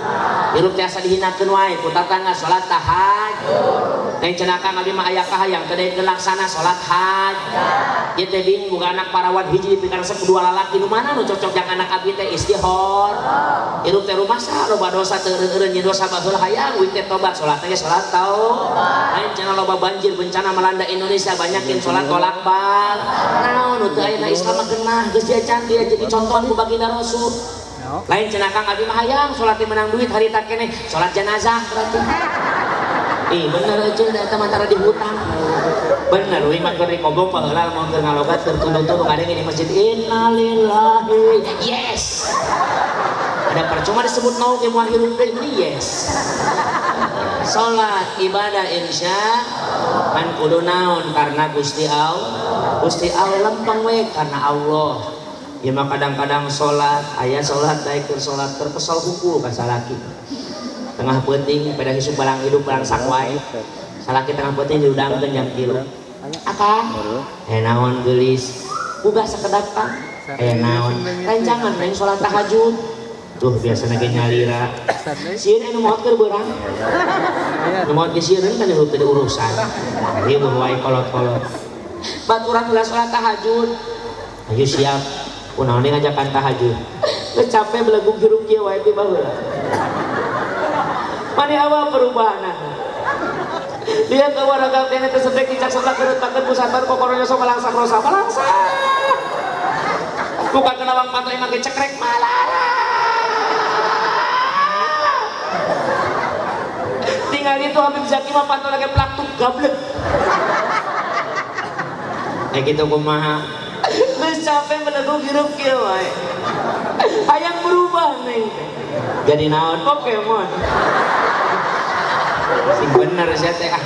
Hirup tiasa dihinakeun wae ku tatangga sholat tahajud. Neng cenaka ngabdi mah aya kahayang teu daekeun laksana sholat hajat. Ieu teh bingung boga anak parawan hiji dipikaresep dua lalaki nu mana nu cocok jang anak abdi teh istihor. Hirup teh teh rumasa loba dosa teu eureun nyeun dosa baheula hayang uing teh tobat salat teh salat taubat. Lain cenah loba banjir bencana melanda Indonesia banyakin salat tolak bal. Naon nu teu aya na Islam mah geunah geus dia can dia jadi contohan ku baginda Rasul. Lain cenah Kang abi mah hayang salat teh menang duit harita keneh salat jenazah berarti. Ih bener aja da eta mah tara dihutang. Bener we mah keur dikobong baheula mun keur ngalogat keur tunduh-tunduh ngadenge di masjid innalillahi. Yes. Ada percuma disebut nau ge moal hirup deui meni yes. Salat ibadah insya kan kudu naon karena Gusti Allah. Gusti Allah lempeng we karena Allah. Ya mah kadang-kadang salat aya salat daek keur salat keur kesel kuku ka salaki. Tengah peuting pada hisuk barang hidup barang sak wae. Salaki tengah peuting diudangkeun jam 3. Akang, naon geulis. Uga sakedap Kang. Naon. Rencangan neng salat tahajud. Tuh biasana ge nyalira. Sieun anu maot keur beurang. Nu maot ge sieun kan hirup teu urusan. Ieu mah wae kolot-kolot. Baturan ulah salat tahajud. Ayo siap. Kunaon deui ngajakan tahajud. Geus capek belegug hirup kieu wae ti baheula. Mani awal perubahanana. Lihat ke warga kene teh sedek dicak sebelah kerut pakeun pusatan kokoronya sok malangsak rosa malangsak. Buka kenawang panto emang ge cekrek malara. Tinggal itu Habib Zaki mah panto lagi plaktuk gablek. Eh gitu kumaha. Geus capek belegug hirup kieu wae. Hayang berubah neng. Jadi naon Pokemon. Sing bener sia teh ah.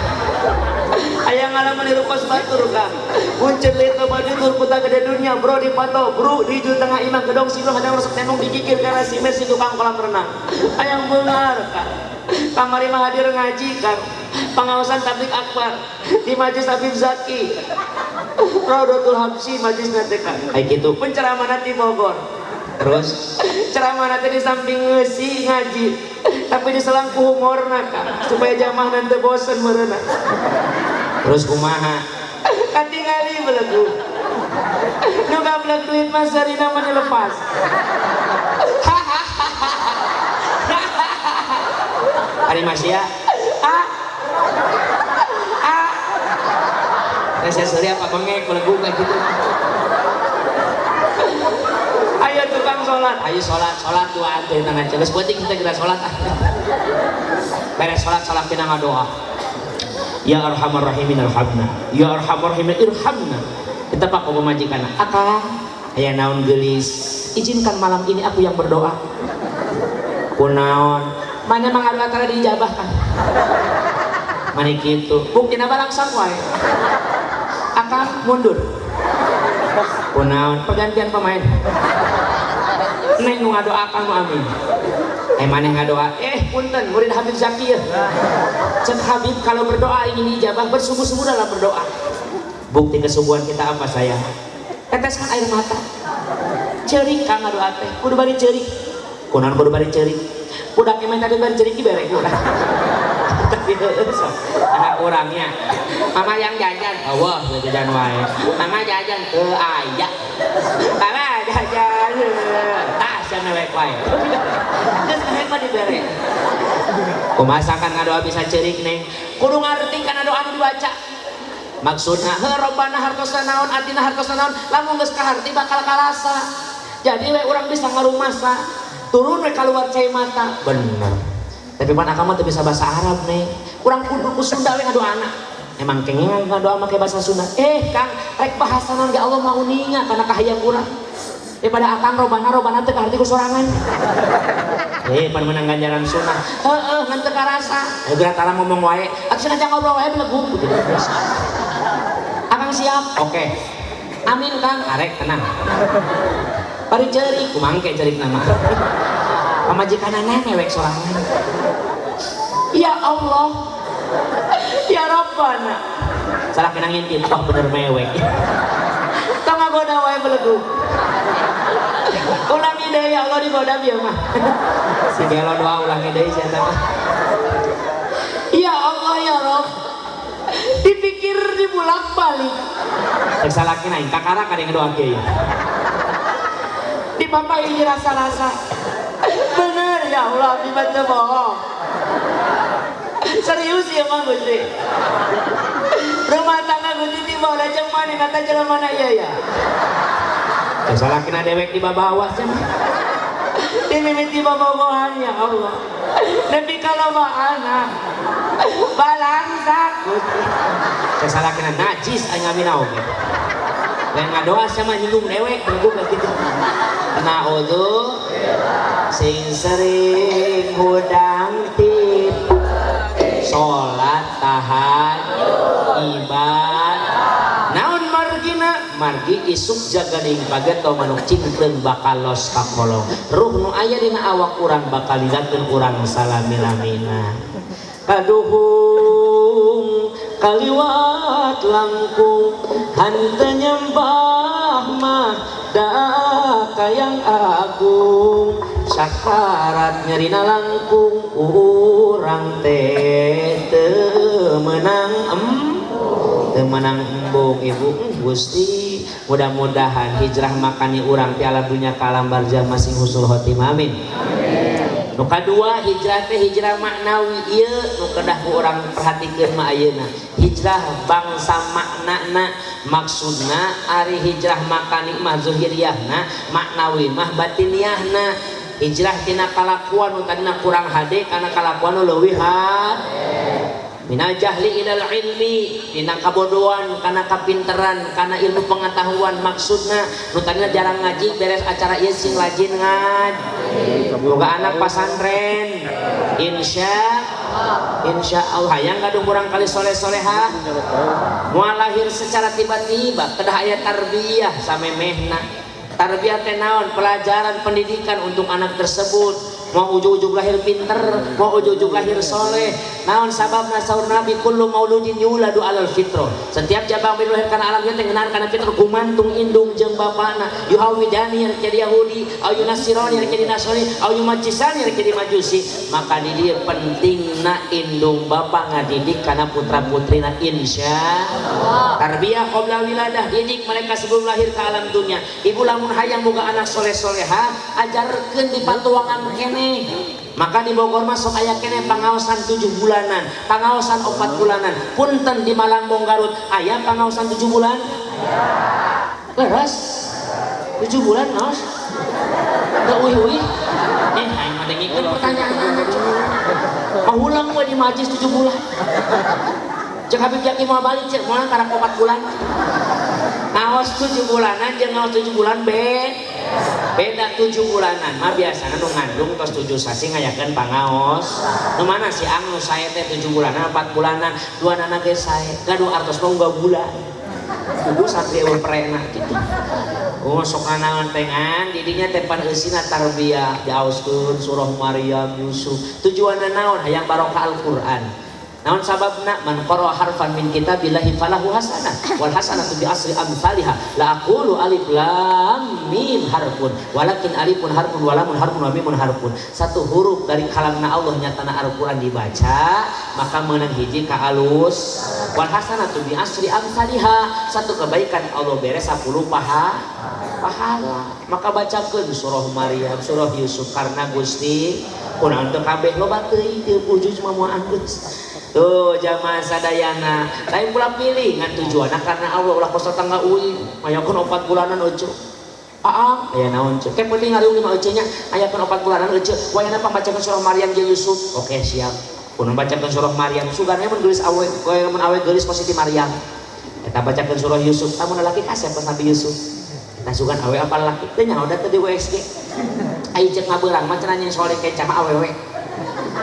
Hayang ngalaman hirup kos batur Kang. Punceun leuit loba duit kuta gede dunia bro di pato bro di jul tengah imah gedong silo hadang resep tembong dikikir karena si Messi tukang kolam renang. Hayang beungar Kang. Kamari mah hadir ngaji Kang. Pengawasan tablik akbar di Majlis Habib Zaki. Raudatul Habsyi majlisna teh Kang. Kayak gitu penceramahna di Bogor. Terus ceramah nanti di samping ngeusi ngaji tapi diselang ku humorna Kang supaya jamaah nanti bosen meureunna. Terus kumaha? Katingali belegu. Nu gablek duit mah sarina mah dilepas. Ari masya. Ah. Ah. Teh seueur apa bengek belegu kayak gitu. Ayo tukang sholat, ayo sholat, sholat doa teh tangan geus penting kita kira sholat. Beres sholat, sholat kita ngadoa. Ya arhamar rahimin arhamna, ya arhamar rahimin irhamna. Kita pak pemajikan, akang, aya naon geulis, izinkan malam ini aku yang berdoa. Kunaon, mana mangadoa tara diijabah kan? Mani kitu, buktina balangsak wae. Akang mundur. Kunaon, pergantian pemain. Neng nu ngadoa akang nu amin. Maneh ngadoa, punten murid Habib Zaki ya. Cek Habib kalau berdoa ingin diijabah bersungguh-sungguh dalam berdoa. Bukti kesungguhan kita apa saya? Teteskan air mata. Ceurik kang ngadoa teh, kudu bari ceurik. Kunaon kudu bari ceurik? Budak emang tadi bari ceurik dibere urang. Tapi anak orangnya. Mama yang jajan, Allah jajan wae. Mama jajan teu aya. Mama jajan tas yang mewek wae. Geus mewek mah dibere. Kumaha kan ngadoa bisa ceurik neng? Kudu ngarti kana doa anu dibaca. Maksudna heuh robbana hartosna naon atina hartosna naon, lamun geus kaharti bakal karasa. Jadi we urang bisa ngarumasa, turun we kaluar cai mata. Bener. Tapi pan akang mah teu bisa bahasa Arab neng. Urang kudu ku Sunda we ngadoana. Emang kenging ngadoa make bahasa Sunda. Kang, rek bahasa naon ge Allah mah uninga kana kahayang urang. Daripada akang robana robana teu kaharti ku sorangan. Pan menang ganjaran sunah. Heueuh ngan teu karasa. Geura tara ngomong wae. Atuh sengaja ngobrol wae belegug. Akang siap. Oke. Amin Kang, arek tenang. Bari ceurik, kumaha engke ceurik nama. Pamajikanana mewek sorangan. Ya Allah. Ya Rabbana. Salah kena ngintip, wah bener mewek. Tong ngagoda wae belegug. Ulangi deui ya Allah digoda bieu mah. Si gelo doa ulangi deui sia mah. Ya Allah ya Rabb. Dipikir dibulak-balik. Rek salaki naik kakara kada ngadoa kieu. Dipapai rasa-rasa. Bener ya Demi Allah abdi mah teu bohong. Serius ya mah Gusti. Rumah tangga Gusti di bawah jeung maneh kata jelema mana ieu ya. Salakina dewek di bawah cenah. Dimimiti bobogohan ya Allah. Nepi ka loba anak. Balangsak Gusti. Salakina najis aing ngamina oge. Lain ngadoa sama nyinggung dewek nyinggung kitu. Naudzu sing sering hudang tip salat tahajud ibadah naon margina margi isuk jaganing pageto manuk cingkeun bakal los ka kolong ruh nu aya dina awak urang bakal ligatkeun urang salami-lamina kaduhung kaliwat langkung henteu nyembah mah da kayang agung sakarat nyerina langkung urang teh teu meunang teu meunang embung ibu Gusti mudah-mudahan hijrah makani urang ti alam dunya ka alam barzah masing husnul khotimah amin. Nu kadua hijrah teh hijrah maknawi ieu nu kedah ku urang perhatikeun mah ayeuna hijrah bangsa maknana maksudna ari hijrah makani mah zuhiriyahna maknawi mah batiniahna hijrah tina kalakuan nu tadina kurang hade kana kalakuan nu leuwih hade minal jahli ilal ilmi dina kabodohan kana kapinteran kana ilmu pengetahuan maksudna nu tadina jarang ngaji beres acara ieu sing rajin ngaji boga anak pasantren insya Allah hayang gaduh urang kali soleh-solehah moal lahir secara tiba-tiba kedah aya tarbiyah samemehna tarbiyah teh naon pelajaran pendidikan untuk anak tersebut mau ujug-ujug lahir pinter mau ujug-ujug lahir soleh naon sababna saur nabi kullu mauludin yuladu alal fitrah setiap jabang bayi lahir kana alam teh ngeunaan kana fitrah gumantung indung jeung bapana yuhawidani rek jadi Yahudi au yunasirani rek jadi Nasrani au yumajisani rek jadi Majusi maka di dieu pentingna indung bapa ngadidik kana putra-putrina insyaallah tarbiyah qabla wiladah didik mereka sebelum lahir ke alam dunia ibu lamun hayang boga anak soleh-soleha ajarkeun di patuangan kene maka di Bogor mah sok aya kene pangaosan 7 bulanan pangaosan 4 bulanan punten di Malangbong Garut aya pangaosan 7 bulan leres 7 bulan ngaos teu uih-uih aing mah dengikeun pertanyaan pahulang we di majlis 7 bulan cek Habib Jaki moal balik cek moal karak 4 bulan ngaos 7 bulanan jeung ngaos 7 bulan beda 7 bulanan mah biasana nu ngandung tos 7 sasi ngayakeun pangaos nu mana si ang nu sae teh 7 bulanan 4 bulanan duanana ge sae gaduh artos mah unggal bulan kudu santri eueuh prena kitu oh sok nanaon teh ngan didinya teh pan eusina tarbiyah diaoskeun surah Maryam Yusuf tujuanna naon hayang barokah Al-Qur'an naon sababna man qara'a harfan min kitabillahi falahu hasanah wal hasanatu bi asri amsalihah la aqulu alif lam mim harfun walakin alifun harfun wa lamun harfun wa mimun harfun satu huruf dari kalamna Allah nyatana Al-Qur'an dibaca maka meunang hiji ka alus wal hasanatu bi asri amsalihah satu kebaikan Allah bere 10 pahala maka bacakeun surah Maryam surah Yusuf karena Gusti kunaon teu kabeh loba teuing teu ujug mah moal anggeus tuh jamaah sadayana lain pula pilih ngan tujuanna karena Allah ulah kos tetangga uing ayakeun 4 bulanan euceu aang aya naon ceu ke penting ngariung lima euceu nya ayakeun 4 bulanan euceu wayahna pangbacakeun surah Maryam jeung Yusuf oke siap kudu bacakeun surah Maryam sugana mun geulis awe mun awe geulis positif Maryam eta bacakeun surah Yusuf lamun lalaki kasep pas Nabi Yusuf eta sugan awe apa lalaki teu nyaho da teu di USG ai ceuk ngabeurang mah cenah nyen soleh kenca mah awewe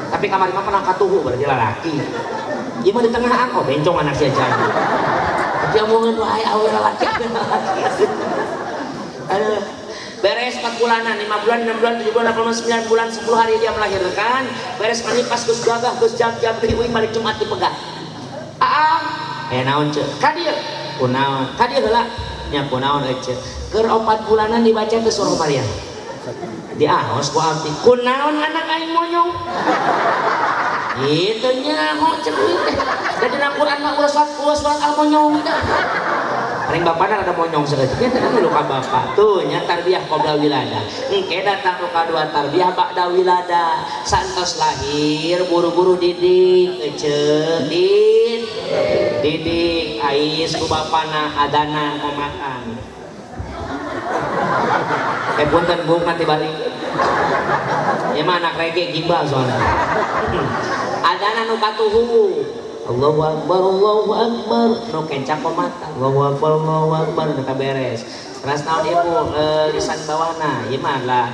tapi kamari mah pernah katuhu berarti lalaki ieu mah di tengah ang oh bencong anak sia jadi tapi omongan wae awe lalaki aduh beres 4 bulanan 5 bulan 6 bulan 7 bulan 8 bulan 9 bulan 10 hari dia melahirkan beres mani pas geus gagah geus jam-jam deui uing balik Jumat dipegat aang aya naon ceu ka dieu kunaon ka dieu heula nya kunaon euceu keur 4 bulanan dibaca teh surah Maryam diaos ku abdi kunaon anak aing monyong itu nyaho cek teh da dina Quran mah ulah surat al monyong teh Paling bapana ada monyong saeutik nya teh milu ka bapak. Tuh nya tarbiyah qabla wilada. Engke datang nu kadua tarbiyah ba'da wilada. Santos lahir buru-buru didik eceu dit didik ais ku bapana adanan komatan. Punten bu nanti balik. Ya mah anak reggae gimbal soalnya. Adanan nu katuhu. Allahu akbar, Allahu akbar. Nu kencang komatan. Allahu akbar, Allahu akbar nu beres. Teras naon ibu lisan bawahna ieu mah lah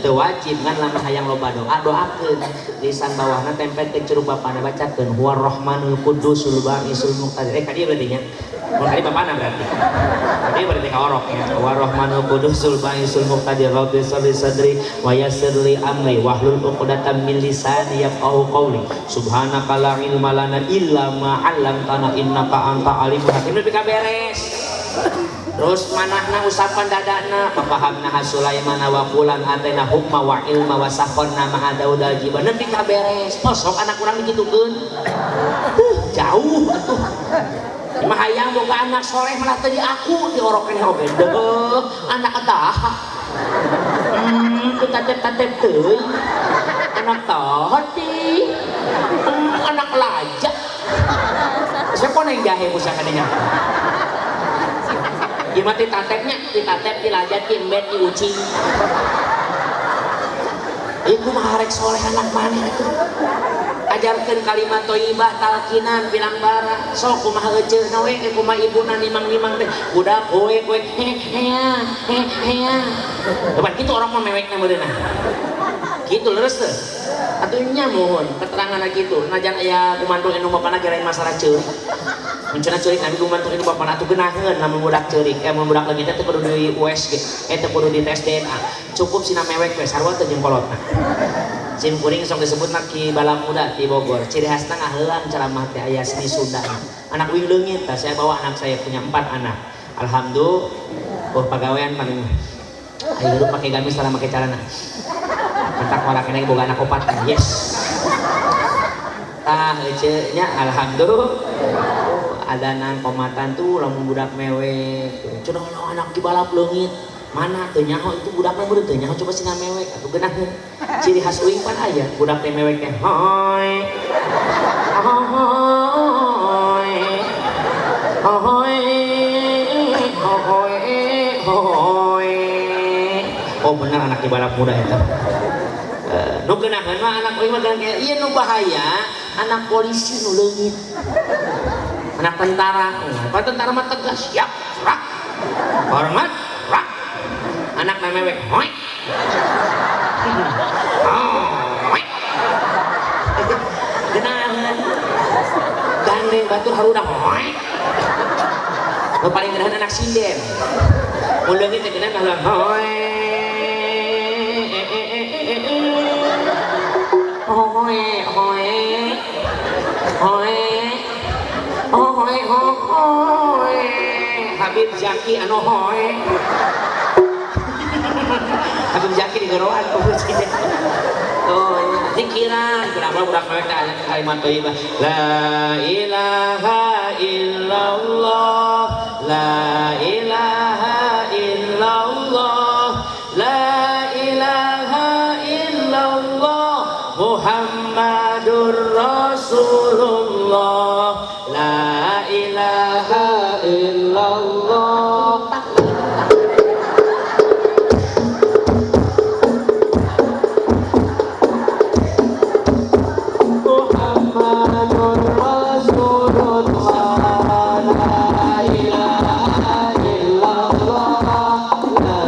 teu wajib ngan lamun hayang loba doa doakeun. Lisan bawahna tempel ke curug bapana bacakeun huwar rahmanul qudusul ba'isul muqtadir. Ka dieu berarti nya. Mun kali bapana berarti. Kadi berarti ka orok nya. Huwar rahmanul qudusul ba'isul muqtadir rabbi shalli sadri wa yassir li amri wahlul 'uqdatam min lisani yafqahu qawli. Subhanaka la ilma lana illa ma 'allamtana innaka anta alimul hakim. Nepi ka beres. Terus manahna usapan dadana papahamna Sulaiman wa fulan atena hukma wa ilma wa sakhonna ma Dauda jiba nepi ka beres. Osok anak urang dikitukeun. Jauh atuh. Mah hayang boga anak soleh malah teu diaku diorokeun oge. Deuh, anak tah. Teu tatep-tatep teuing. Anak tadi. Anak laja. Siapa yang jahe busa kadinya? Ieu mah ti tatepnya, ti tatep, ti lajat, ti embet, ti ucing. Ieu kumaha rek soleh anak maneh atuh. Ajarkeun kalimat thayyibah talkinan bilang bara. Sok kumaha euceuna we, kumaha ibuna nimang-nimang teh. Budak kowe kowe he hea he hea. Lepas kitu orang mah mewekna meureunna. Kitu leres teu? Atuh nya mohon keterangan kitu. Najan aya gumantung anu bapana ge lain masalah ceurik. Mencana ceurik nabi gumantung anu bapana atuh geunaheun lamun budak ceurik. Mun budak leungit teh kudu di USG, teu kudu di tes DNA. Cukup sina mewek we sarua teu jeung kolotna. Sim kuring sok disebutna Ki Bala Muda di Bogor. Ciri khasna ngaheulang ceramah teh aya seni Sunda. Anak uing leungit tah saya bawa anak saya punya 4 anak. Alhamdulillah, oh pagawean paling ayo hirup pake gamis salah make carana. Entak warak keneh boga anak opat. Yes. Tah eceu nya alhamdulillah. Adanan komatan tuh lamun budak mewek. Cenah anak dibalap leungit. Mana teu nyaho itu budakna meureun teu nyaho coba sina mewek atuh geunaheun. Ciri khas uing pan aya budak teh mewek teh hoi. Hoi. Hoi. Hoi. Hoi. Oh bener anak dibalap muda eta. Nu geunaheun mah anak uing mah geunaheun ieu nu bahaya anak polisi nu leungit. Anak tentara. Kalau tentara mah tegas siap rak. Hormat rak. Anak mewek hoi. Hoi. Geunaheun. Gandeng batur harudang hoi. Nu paling geunaheun anak sinden. Mun leungit teh geunaheun hoi. Hoi hoi. Hoi. Hoi hoi. Habib Zaki anu hoi. Habib Zaki di goroan kucing. Oh, zikiran kenapa budak mewek teh aya kalimat thayyibah. La ilaha illallah, la ilaha illallah, la ilaha illallah, Muhammadur Rasulullah, la ilaha illallah. Muhammadur Rasulullah, la ilaha illallah, la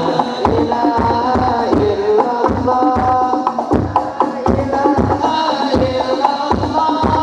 ilaha illallah, la ilaha illallah,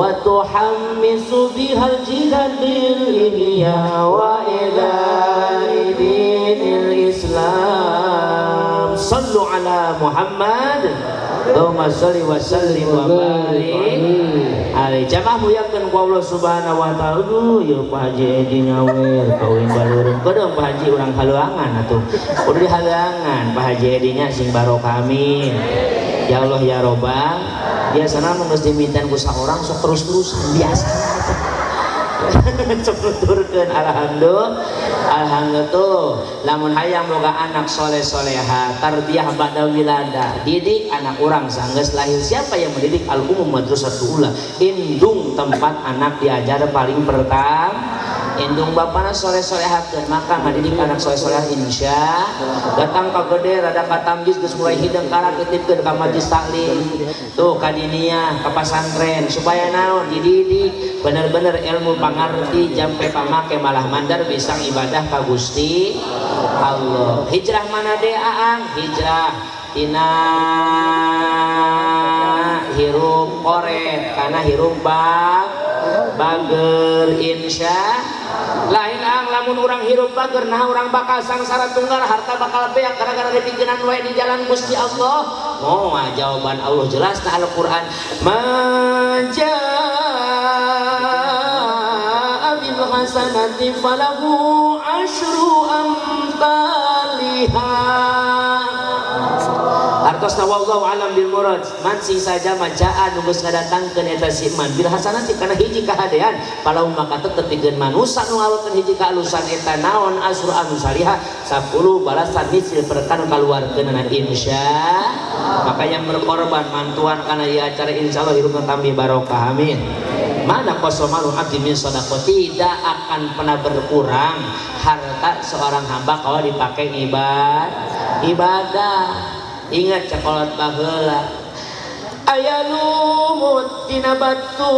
Wa tuhammisu bihal jihadil ihya wa ila'i dinil Islam. Sallu ala Muhammad. Allahumma sholli wa sallim wa barik alaihi. Jamaah muliakeun ku Allah Subhanahu wa taala. Aduh, ieu Pak Haji Edi nyawer kawin balurung. Kedeung Pak Haji urang haluangan atuh. Kudu dihaluangan Pak Haji Edi nya sing barokah, amin. Ya Allah ya Robbal. Biasana mun geus dimintan ku saurang sok terus-terusan biasana eta. Sok nuturkeun alhamdulillah. Alhamdulillah tuh lamun hayang boga anak soleh soleha, tarbiyah ba'da wilada, didik anak urang sanggeus lahir. Siapa yang mendidik? Al umum madrasatul ula, indung tempat anak diajar paling pertama. Indung bapana soleh solehakeun, maka ngadidik anak soleh soleha insya. Datang ka gede rada katamjiz, geus mulai hideng karak, titipkeun ka majlis taklim tuh, ka diniyah, ka pasantren, supaya naon? Dididik bener-bener ilmu pangarti jampe pamake, malah mandar bisa ibadah ka Gusti Allah. Hijrah mana deh, Aang? Hijrah tina hirup koret karena hirup bager insya. Lain, Ang, lamun urang hirup bager, nah urang bakal sangsara tunggal, harta bakal beak gara-gara dipikenan wae di jalan Gusti Allah. Moal, jawaban Allah jelas na Al-Qur'an, man jaa bil hasanati falahu asyru amsalihha. Artosna wallahu alam bil murad, man sing saja majaa nu geus ngadatangkeun eta si man bil hasanati kana hiji kahadean, falahu maka tetep pikeun manusa nu ngalakukeun hiji kaalusan eta naon asyru amsalihha, 10 balasan misil perkara kaluarkeunana insya. Maka yang berkorban mantuan kana ieu acara, insyaallah hirupna tambih barokah, amin. Mana qosomalu abdi min sodaqoh, tidak akan pernah berkurang harta seorang hamba kalau dipakai ibadah. Ingat cakolot baheula, aya lumut dina batu,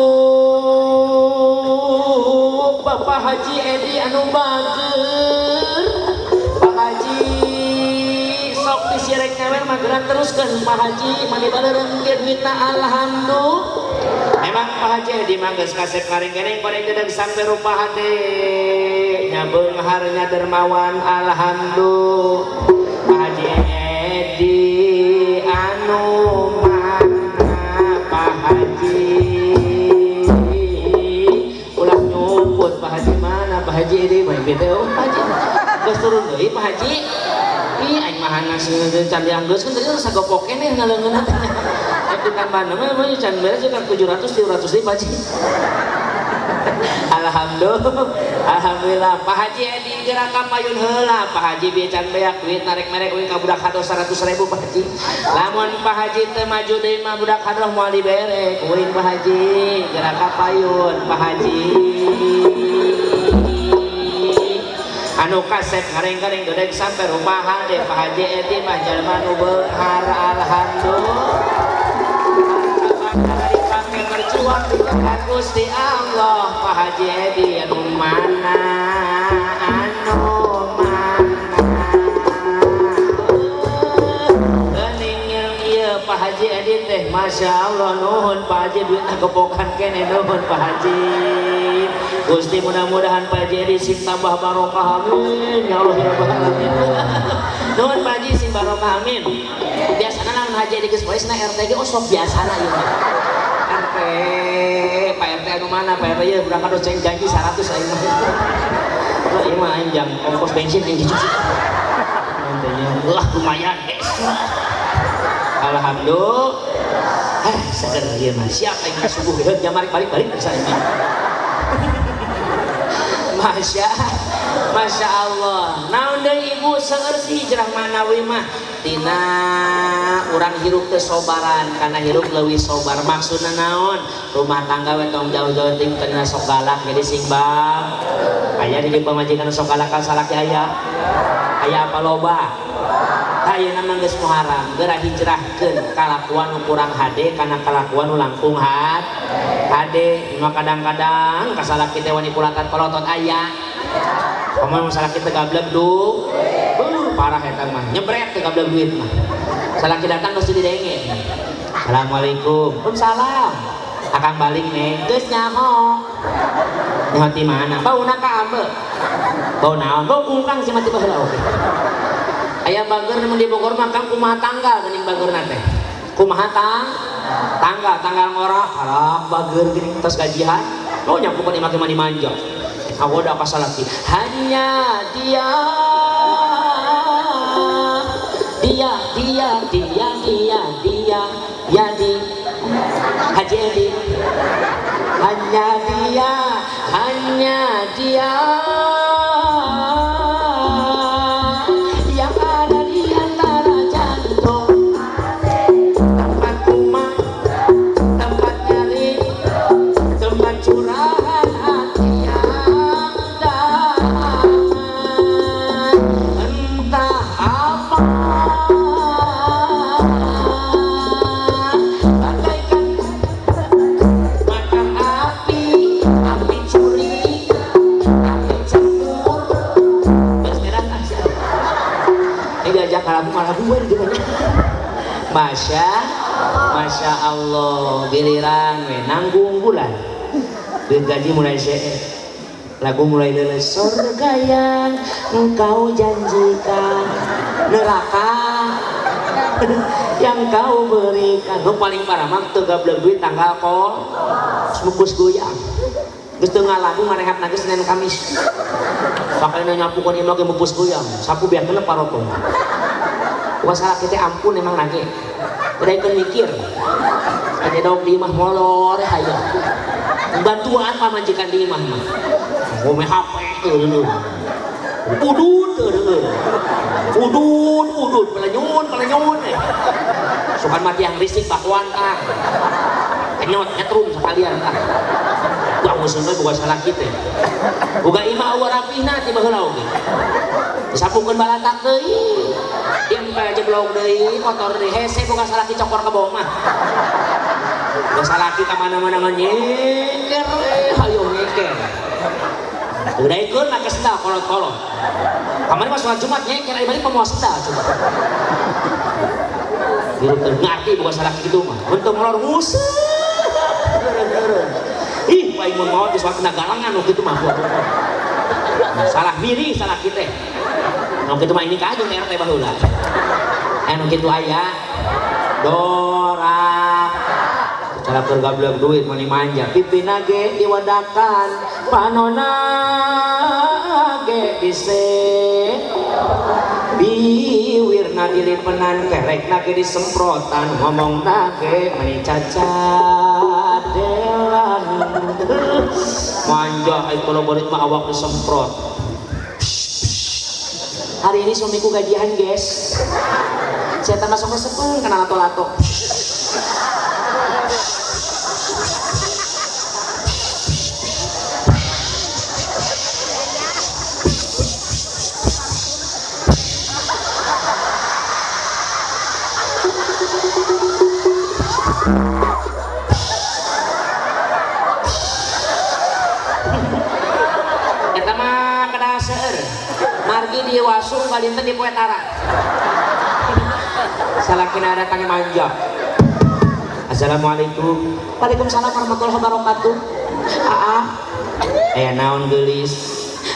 Bapak Haji Edi anu bager. Pak Haji sok disirek nyawer mah gerak teruskeun. Pak Haji mani baleureung ge duitna, alhamdulillah. Memang Pak Haji Edi mah geus kasep ngaring-gereng goreng dedeg sampai rupa hade nya beungharnya dermawan, alhamdulillah. Pak Haji Edi anu mana? Pak Haji ulah nyumput. Pak Haji mana? Pak Haji Edi mah BTO. Pak Haji geus turun deui. Pak Haji ih, aing mah hanas can dianggeus kan tadi sagopok keneh ngaleungeunna teh. Tapi tambahan mah mah can beres kan 700 300 deui, Pak Haji. Alhamdulillah, alhamdulillah. Pak Haji Edi gerak ka payun heula. Pak Haji bieu can beak duit, narek merek uing ka budak hadoh 100 ribu. Pak Haji, lamun Pak Haji teu maju deui mah budak hadoh moal dibere uing. Pak Haji gerak ka payun. Pak Haji anu kasep ngareng-gareng gedeg sampai rumah hade. Pak Haji Edi mah jalma nu beunghar, alhamdulillah. Dipake berjuang di Gusti Allah. Pak Haji Edi anu mana? Anu mana? Geuning ieu Pak Haji Edi teh, Masya Allah. Nuhun Pak Haji, duitna gepokan kene. Nuhun Pak Haji. Gusti mudah-mudahan Pak Haji Edi sing tambah barokah, amin ya Allah ya Rabbal alamin. Nuhun Pak Haji, sing barokah, amin. Biasana lamun Haji Edi geus poesna RT ge osok biasana ieu mah. RT, Pak RT anu mana? Pak RT ieu berangkat ceng janji 100 aing mah. Wah, ieu mah aing jang ongkos bensin aing dicuci. Wah, lumayan es. Alhamdulillah. Seger ieu mah. Siap aing mah subuh heuh jam balik-balik bisa aing mah. Masya Masya Allah. Naon deui, ibu? Seueur sih hijrah manawi mah tina urang hirup teu sobaran karena hirup leuwih sobar. Maksudna naon? Rumah tangga we tong jauh-jauh ting tina sok galak jadi sing bang aya di pamajikan sok galak ka salaki, aya aya apa loba. Tah, ayeuna mah geus muharam, geura hijrahkeun kalakuan nu kurang hade kana kalakuan nu langkung hade. Mah kadang-kadang ka salaki teh wani kulatan palotot aya. Komo salaki teh gablek du. Parah eta mah. Nyebret teh gablek duit mah. Salaki datang geus didenge. Assalamualaikum. Waalaikumsalam. Akang balik nih, geus nyaho. Nyaho ti mana? Bauna ka ambe. Bau naon? Bau kungkang si mati baheula oge. Aya bager mun di Bogor mah kang kumaha tanggal geuning bagerna teh. Kumaha tanggal, tanggal ngorah, harap bager geuning tos gajian. Oh nyapukeun imah mani manja. Awoda ka salaki. Hanya dia dia dia dia dia dia ya di Haji Edi. Hanya dia yang ada di antara jantung, tempat kumat, tempat nyari, tempat curahan hati yang damai. Entah apa bagaikan bakar api, api curiga, api cemburu. Beres aja. Ini diajak kalabu malabuan gimana? Masya, Masya Allah, giliran we nanggung bulan. Duit gaji mulai see. Lagu mulai leuleus, surga yang engkau janjikan, neraka yang kau berikan. Nu paling parah mah teu gablek duit tanggal kol, mukus goyang. Geus teu ngalagu marehap nage Senin Kamis. Pakaian nyapukeun imah ge mupus goyang, sapu biar kena parotong. Bukan salah kita ampun emang nage. Udah ikut mikir. Aja dong di imah molor hayang. Bantuan pamajikan di imah mah. Ngome HP eueuh. Udud eueuh. Udud udud pelenyun pelenyun. Sukan mati yang risik bakwan ah. Kenyot nyetrum sekalian ah. Wah musuhna bukan salah kita. Boga imah eueuh rapihna ti baheula oge. Disapukeun balatak deui. Diempe jeblok deui, kotor deui, hese boga salaki cokor ka bawah mah. Boga salaki ka mana-mana mah nyeker, hayo nyeker. Udah ikut make sendal kolot-kolot. Kamari mah sholat Jumat nyeker, ari balik pemoa sendal coba. Hirup teu ngarti boga salaki kitu mah. Untung molor nguseup. Ih, paling mun maot di sholat kena galangan nu kitu mah. Salah milih salah kita. Nu kitu mah ini ka jeung RT baheula. Anu kitu aya dorak. Cara keur gablek duit mani manja, pipina ge diwadakan, panona ge dise. Biwirna dilipenan, kerekna ge disemprotan, ngomongna ge mani cacadelan. Manja ai kalau beurit mah awak disemprot. Hari ini suamiku gajian, guys. Saya tambah sok resepun kena lato-lato. Eta mah kada seueur. Margi di wasung balinten di poe tara. Salakina datangnya manja. Assalamualaikum. Waalaikumsalam warahmatullahi wabarakatuh. Aa. Naon geulis?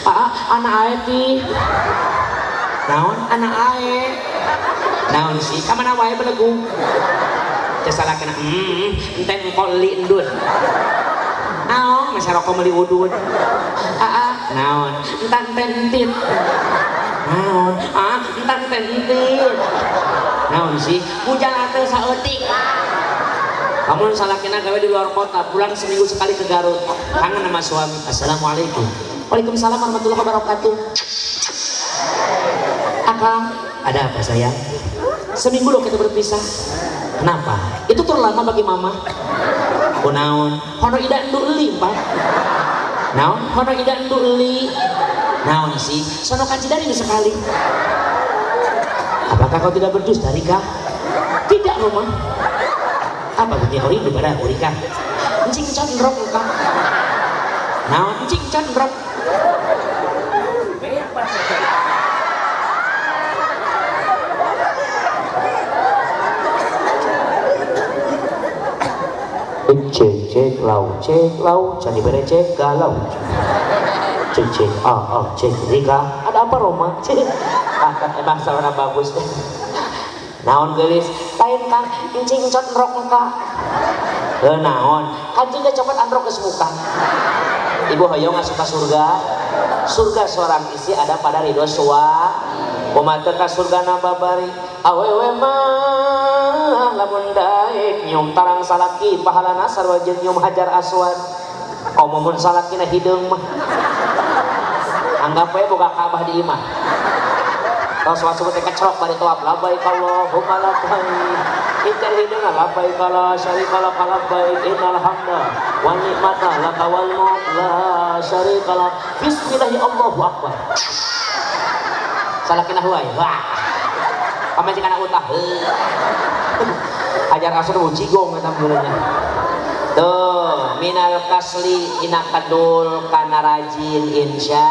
Aa, anak ae ti. Naon anak ae? Naon sih? Ka mana wae belegung? Teh salakina, enten engko li endun. Naon masa rokok meuli udun. Aa, naon? Entan tentit. Naon? Ah, entan tentit. Naon sih? Hujan atau saeutik. Kamu salakina gawe di luar kota, pulang seminggu sekali ke Garut. Kangen sama suami. Assalamualaikum. Waalaikumsalam warahmatullahi wabarakatuh. Akang, ada apa sayang? Seminggu loh kita berpisah. Kenapa? Itu terlalu lama bagi mama. Kunaon? Hono ida endu eli, Pak. Naon? Hono ida endu eli. Naon sih? Sono kacidari sekali. Apakah kau tidak berdusta, Rika? Tidak, Mama. Apa bukti ori daripada Rika? Encing condrok engkau. Naon encing condrok? Cek. cek lau cek lau can dibere cek galau cek cek ah ah cek Rika ada apa Roma cek ah emang sarana bagus naon geulis lain Kang encing encot rok muka heuh naon kancing ge copot androk geus muka. Ibu hoyong asup ka surga. Surga seorang istri ada pada ridho suami. Kumaha teu ka surgana babari awewe mah lamun daek nyium tarang salaki pahalana sarua jeung nyium hajar aswad. Komo mun salakina hideung mah anggap we boga Ka'bah di imah. Tos wasuk teh kecrok bari tawaf labbaik Allahumma labbaik. Incar hideung labbaik la syarika lak labbaik innal hamda wan ni'mata laka wal mulk la syarika lak. Bismillahirrahmanirrahim Allahu akbar. Salakina huai. Wah. Pamajikan utah. Hajar aswad mau jigong eta mulanya. Tuh, minal kasli ina kadul kana rajin insya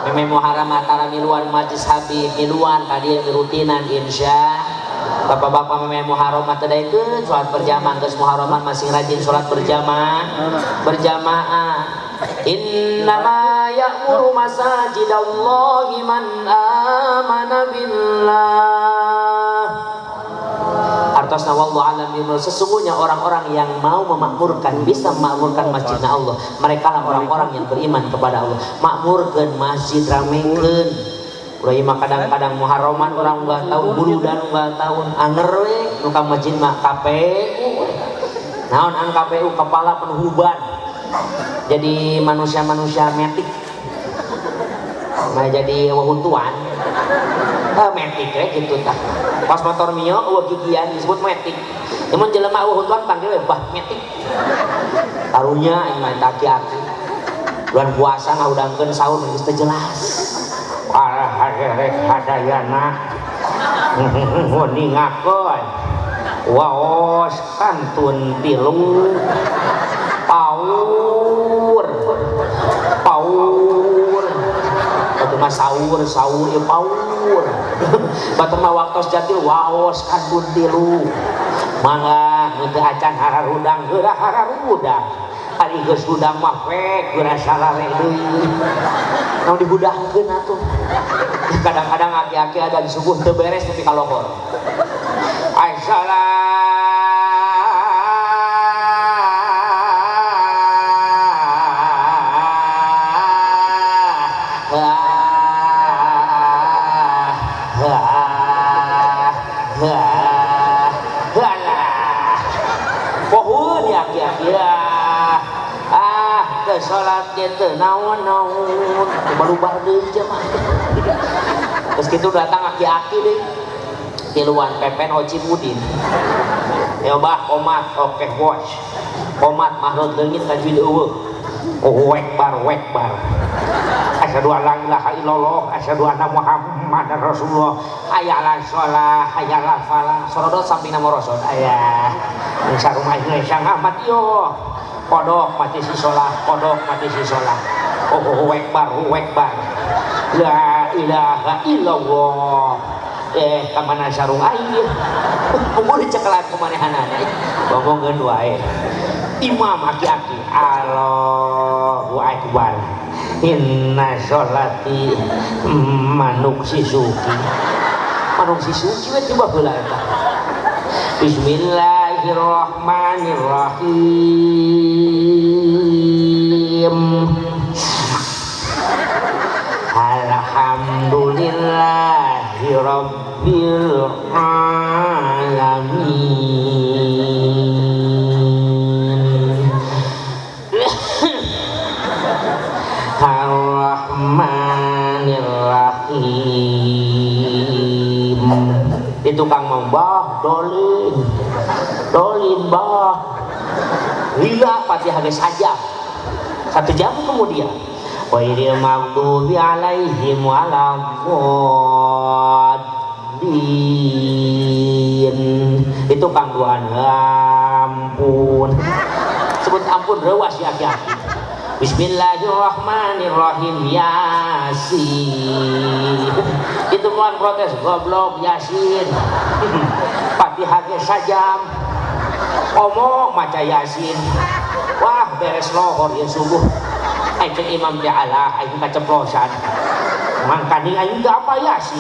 meme muharram atara miluan majlis habib miluan tadi rutinan insya bapak-bapak meme muharram teh daekeun salat berjamaah geus muharraman masing rajin salat berjamaah berjamaah. Innama ya'muru masajidallahi man amana billah. Artosna wallahu alam bimur, sesungguhnya orang-orang yang mau memakmurkan, bisa memakmurkan masjidna Allah, mereka lah orang-orang yang beriman kepada Allah. Makmurkeun masjid, ramekeun. Urang mah kadang-kadang muharraman orang unggal tahun, buludan unggal tahun, anger we nu ka masjid mah KPU. Naon an KPU kepala penuh uban. Jadi manusia-manusia metik. Mah jadi wahuntuan. Metik we gitu tah. Pas motor Mio eueuh gigian disebut metik. Mun jelema eueuh huntuan panggil we bah metik. Karunya aing mah aki-aki. Bulan puasa ngahudangkeun sahur geus teu jelas. Arek hadayana ningakeun waos kantun tilu paur paur batu mah sahur sahur ieu paur batu mah waktos jatil waos kantun tilu mangga nu teu acan hararudang geura hararudang ari geus hudang mah pek geura salare deui naon dihudangkeun atuh. Kadang-kadang aki-aki ada di subuh teu beres tapi ka lohor pohon ya aki-aki ah teu salat ge teu naon-naon balubar deui jamaah. Terus kitu datang aki-aki deui tiluan pepen Oci Budin ya bah komat oke bos komat mahrod leungit tajwid eueuh oh wekbar wekbar asyhadu alla ilaha illallah asyhadu anna muhammadar rasulullah hayalah shalah hayalah falah sorodot samping nama rasul ayah sarumah Indonesia ngamat yo kodok mati si sholah kodok mati si sholah oh wekbar wekbar la ilaha illallah kamana sarung aing umur dicekelan kumanehanana ngomongkeun wae imam aki-aki Allahu akbar inna sholati manuk sisuki manuk sisuki we tiba heula eta bismillahirrahmanirrahim alhamdulillahi rabbil alamin arrahmanirrahim. Itu kang membah dolin dolin bah lila Fatihah geus sajam 1 jam kemudian wairil maghdubi alaihim waladdallin. Itu kang duaan ampun sebut ampun rewas ya aki-aki. Bismillahirrahmanirrahim Yasin. Itu bukan protes goblok Yasin. Fatihah ge sajam. Komo maca Yasin. Wah, beres lohor ya subuh. Aing cek imam teh, alah, aing kaceplosan. Mangkaning aing gak apa Yasin.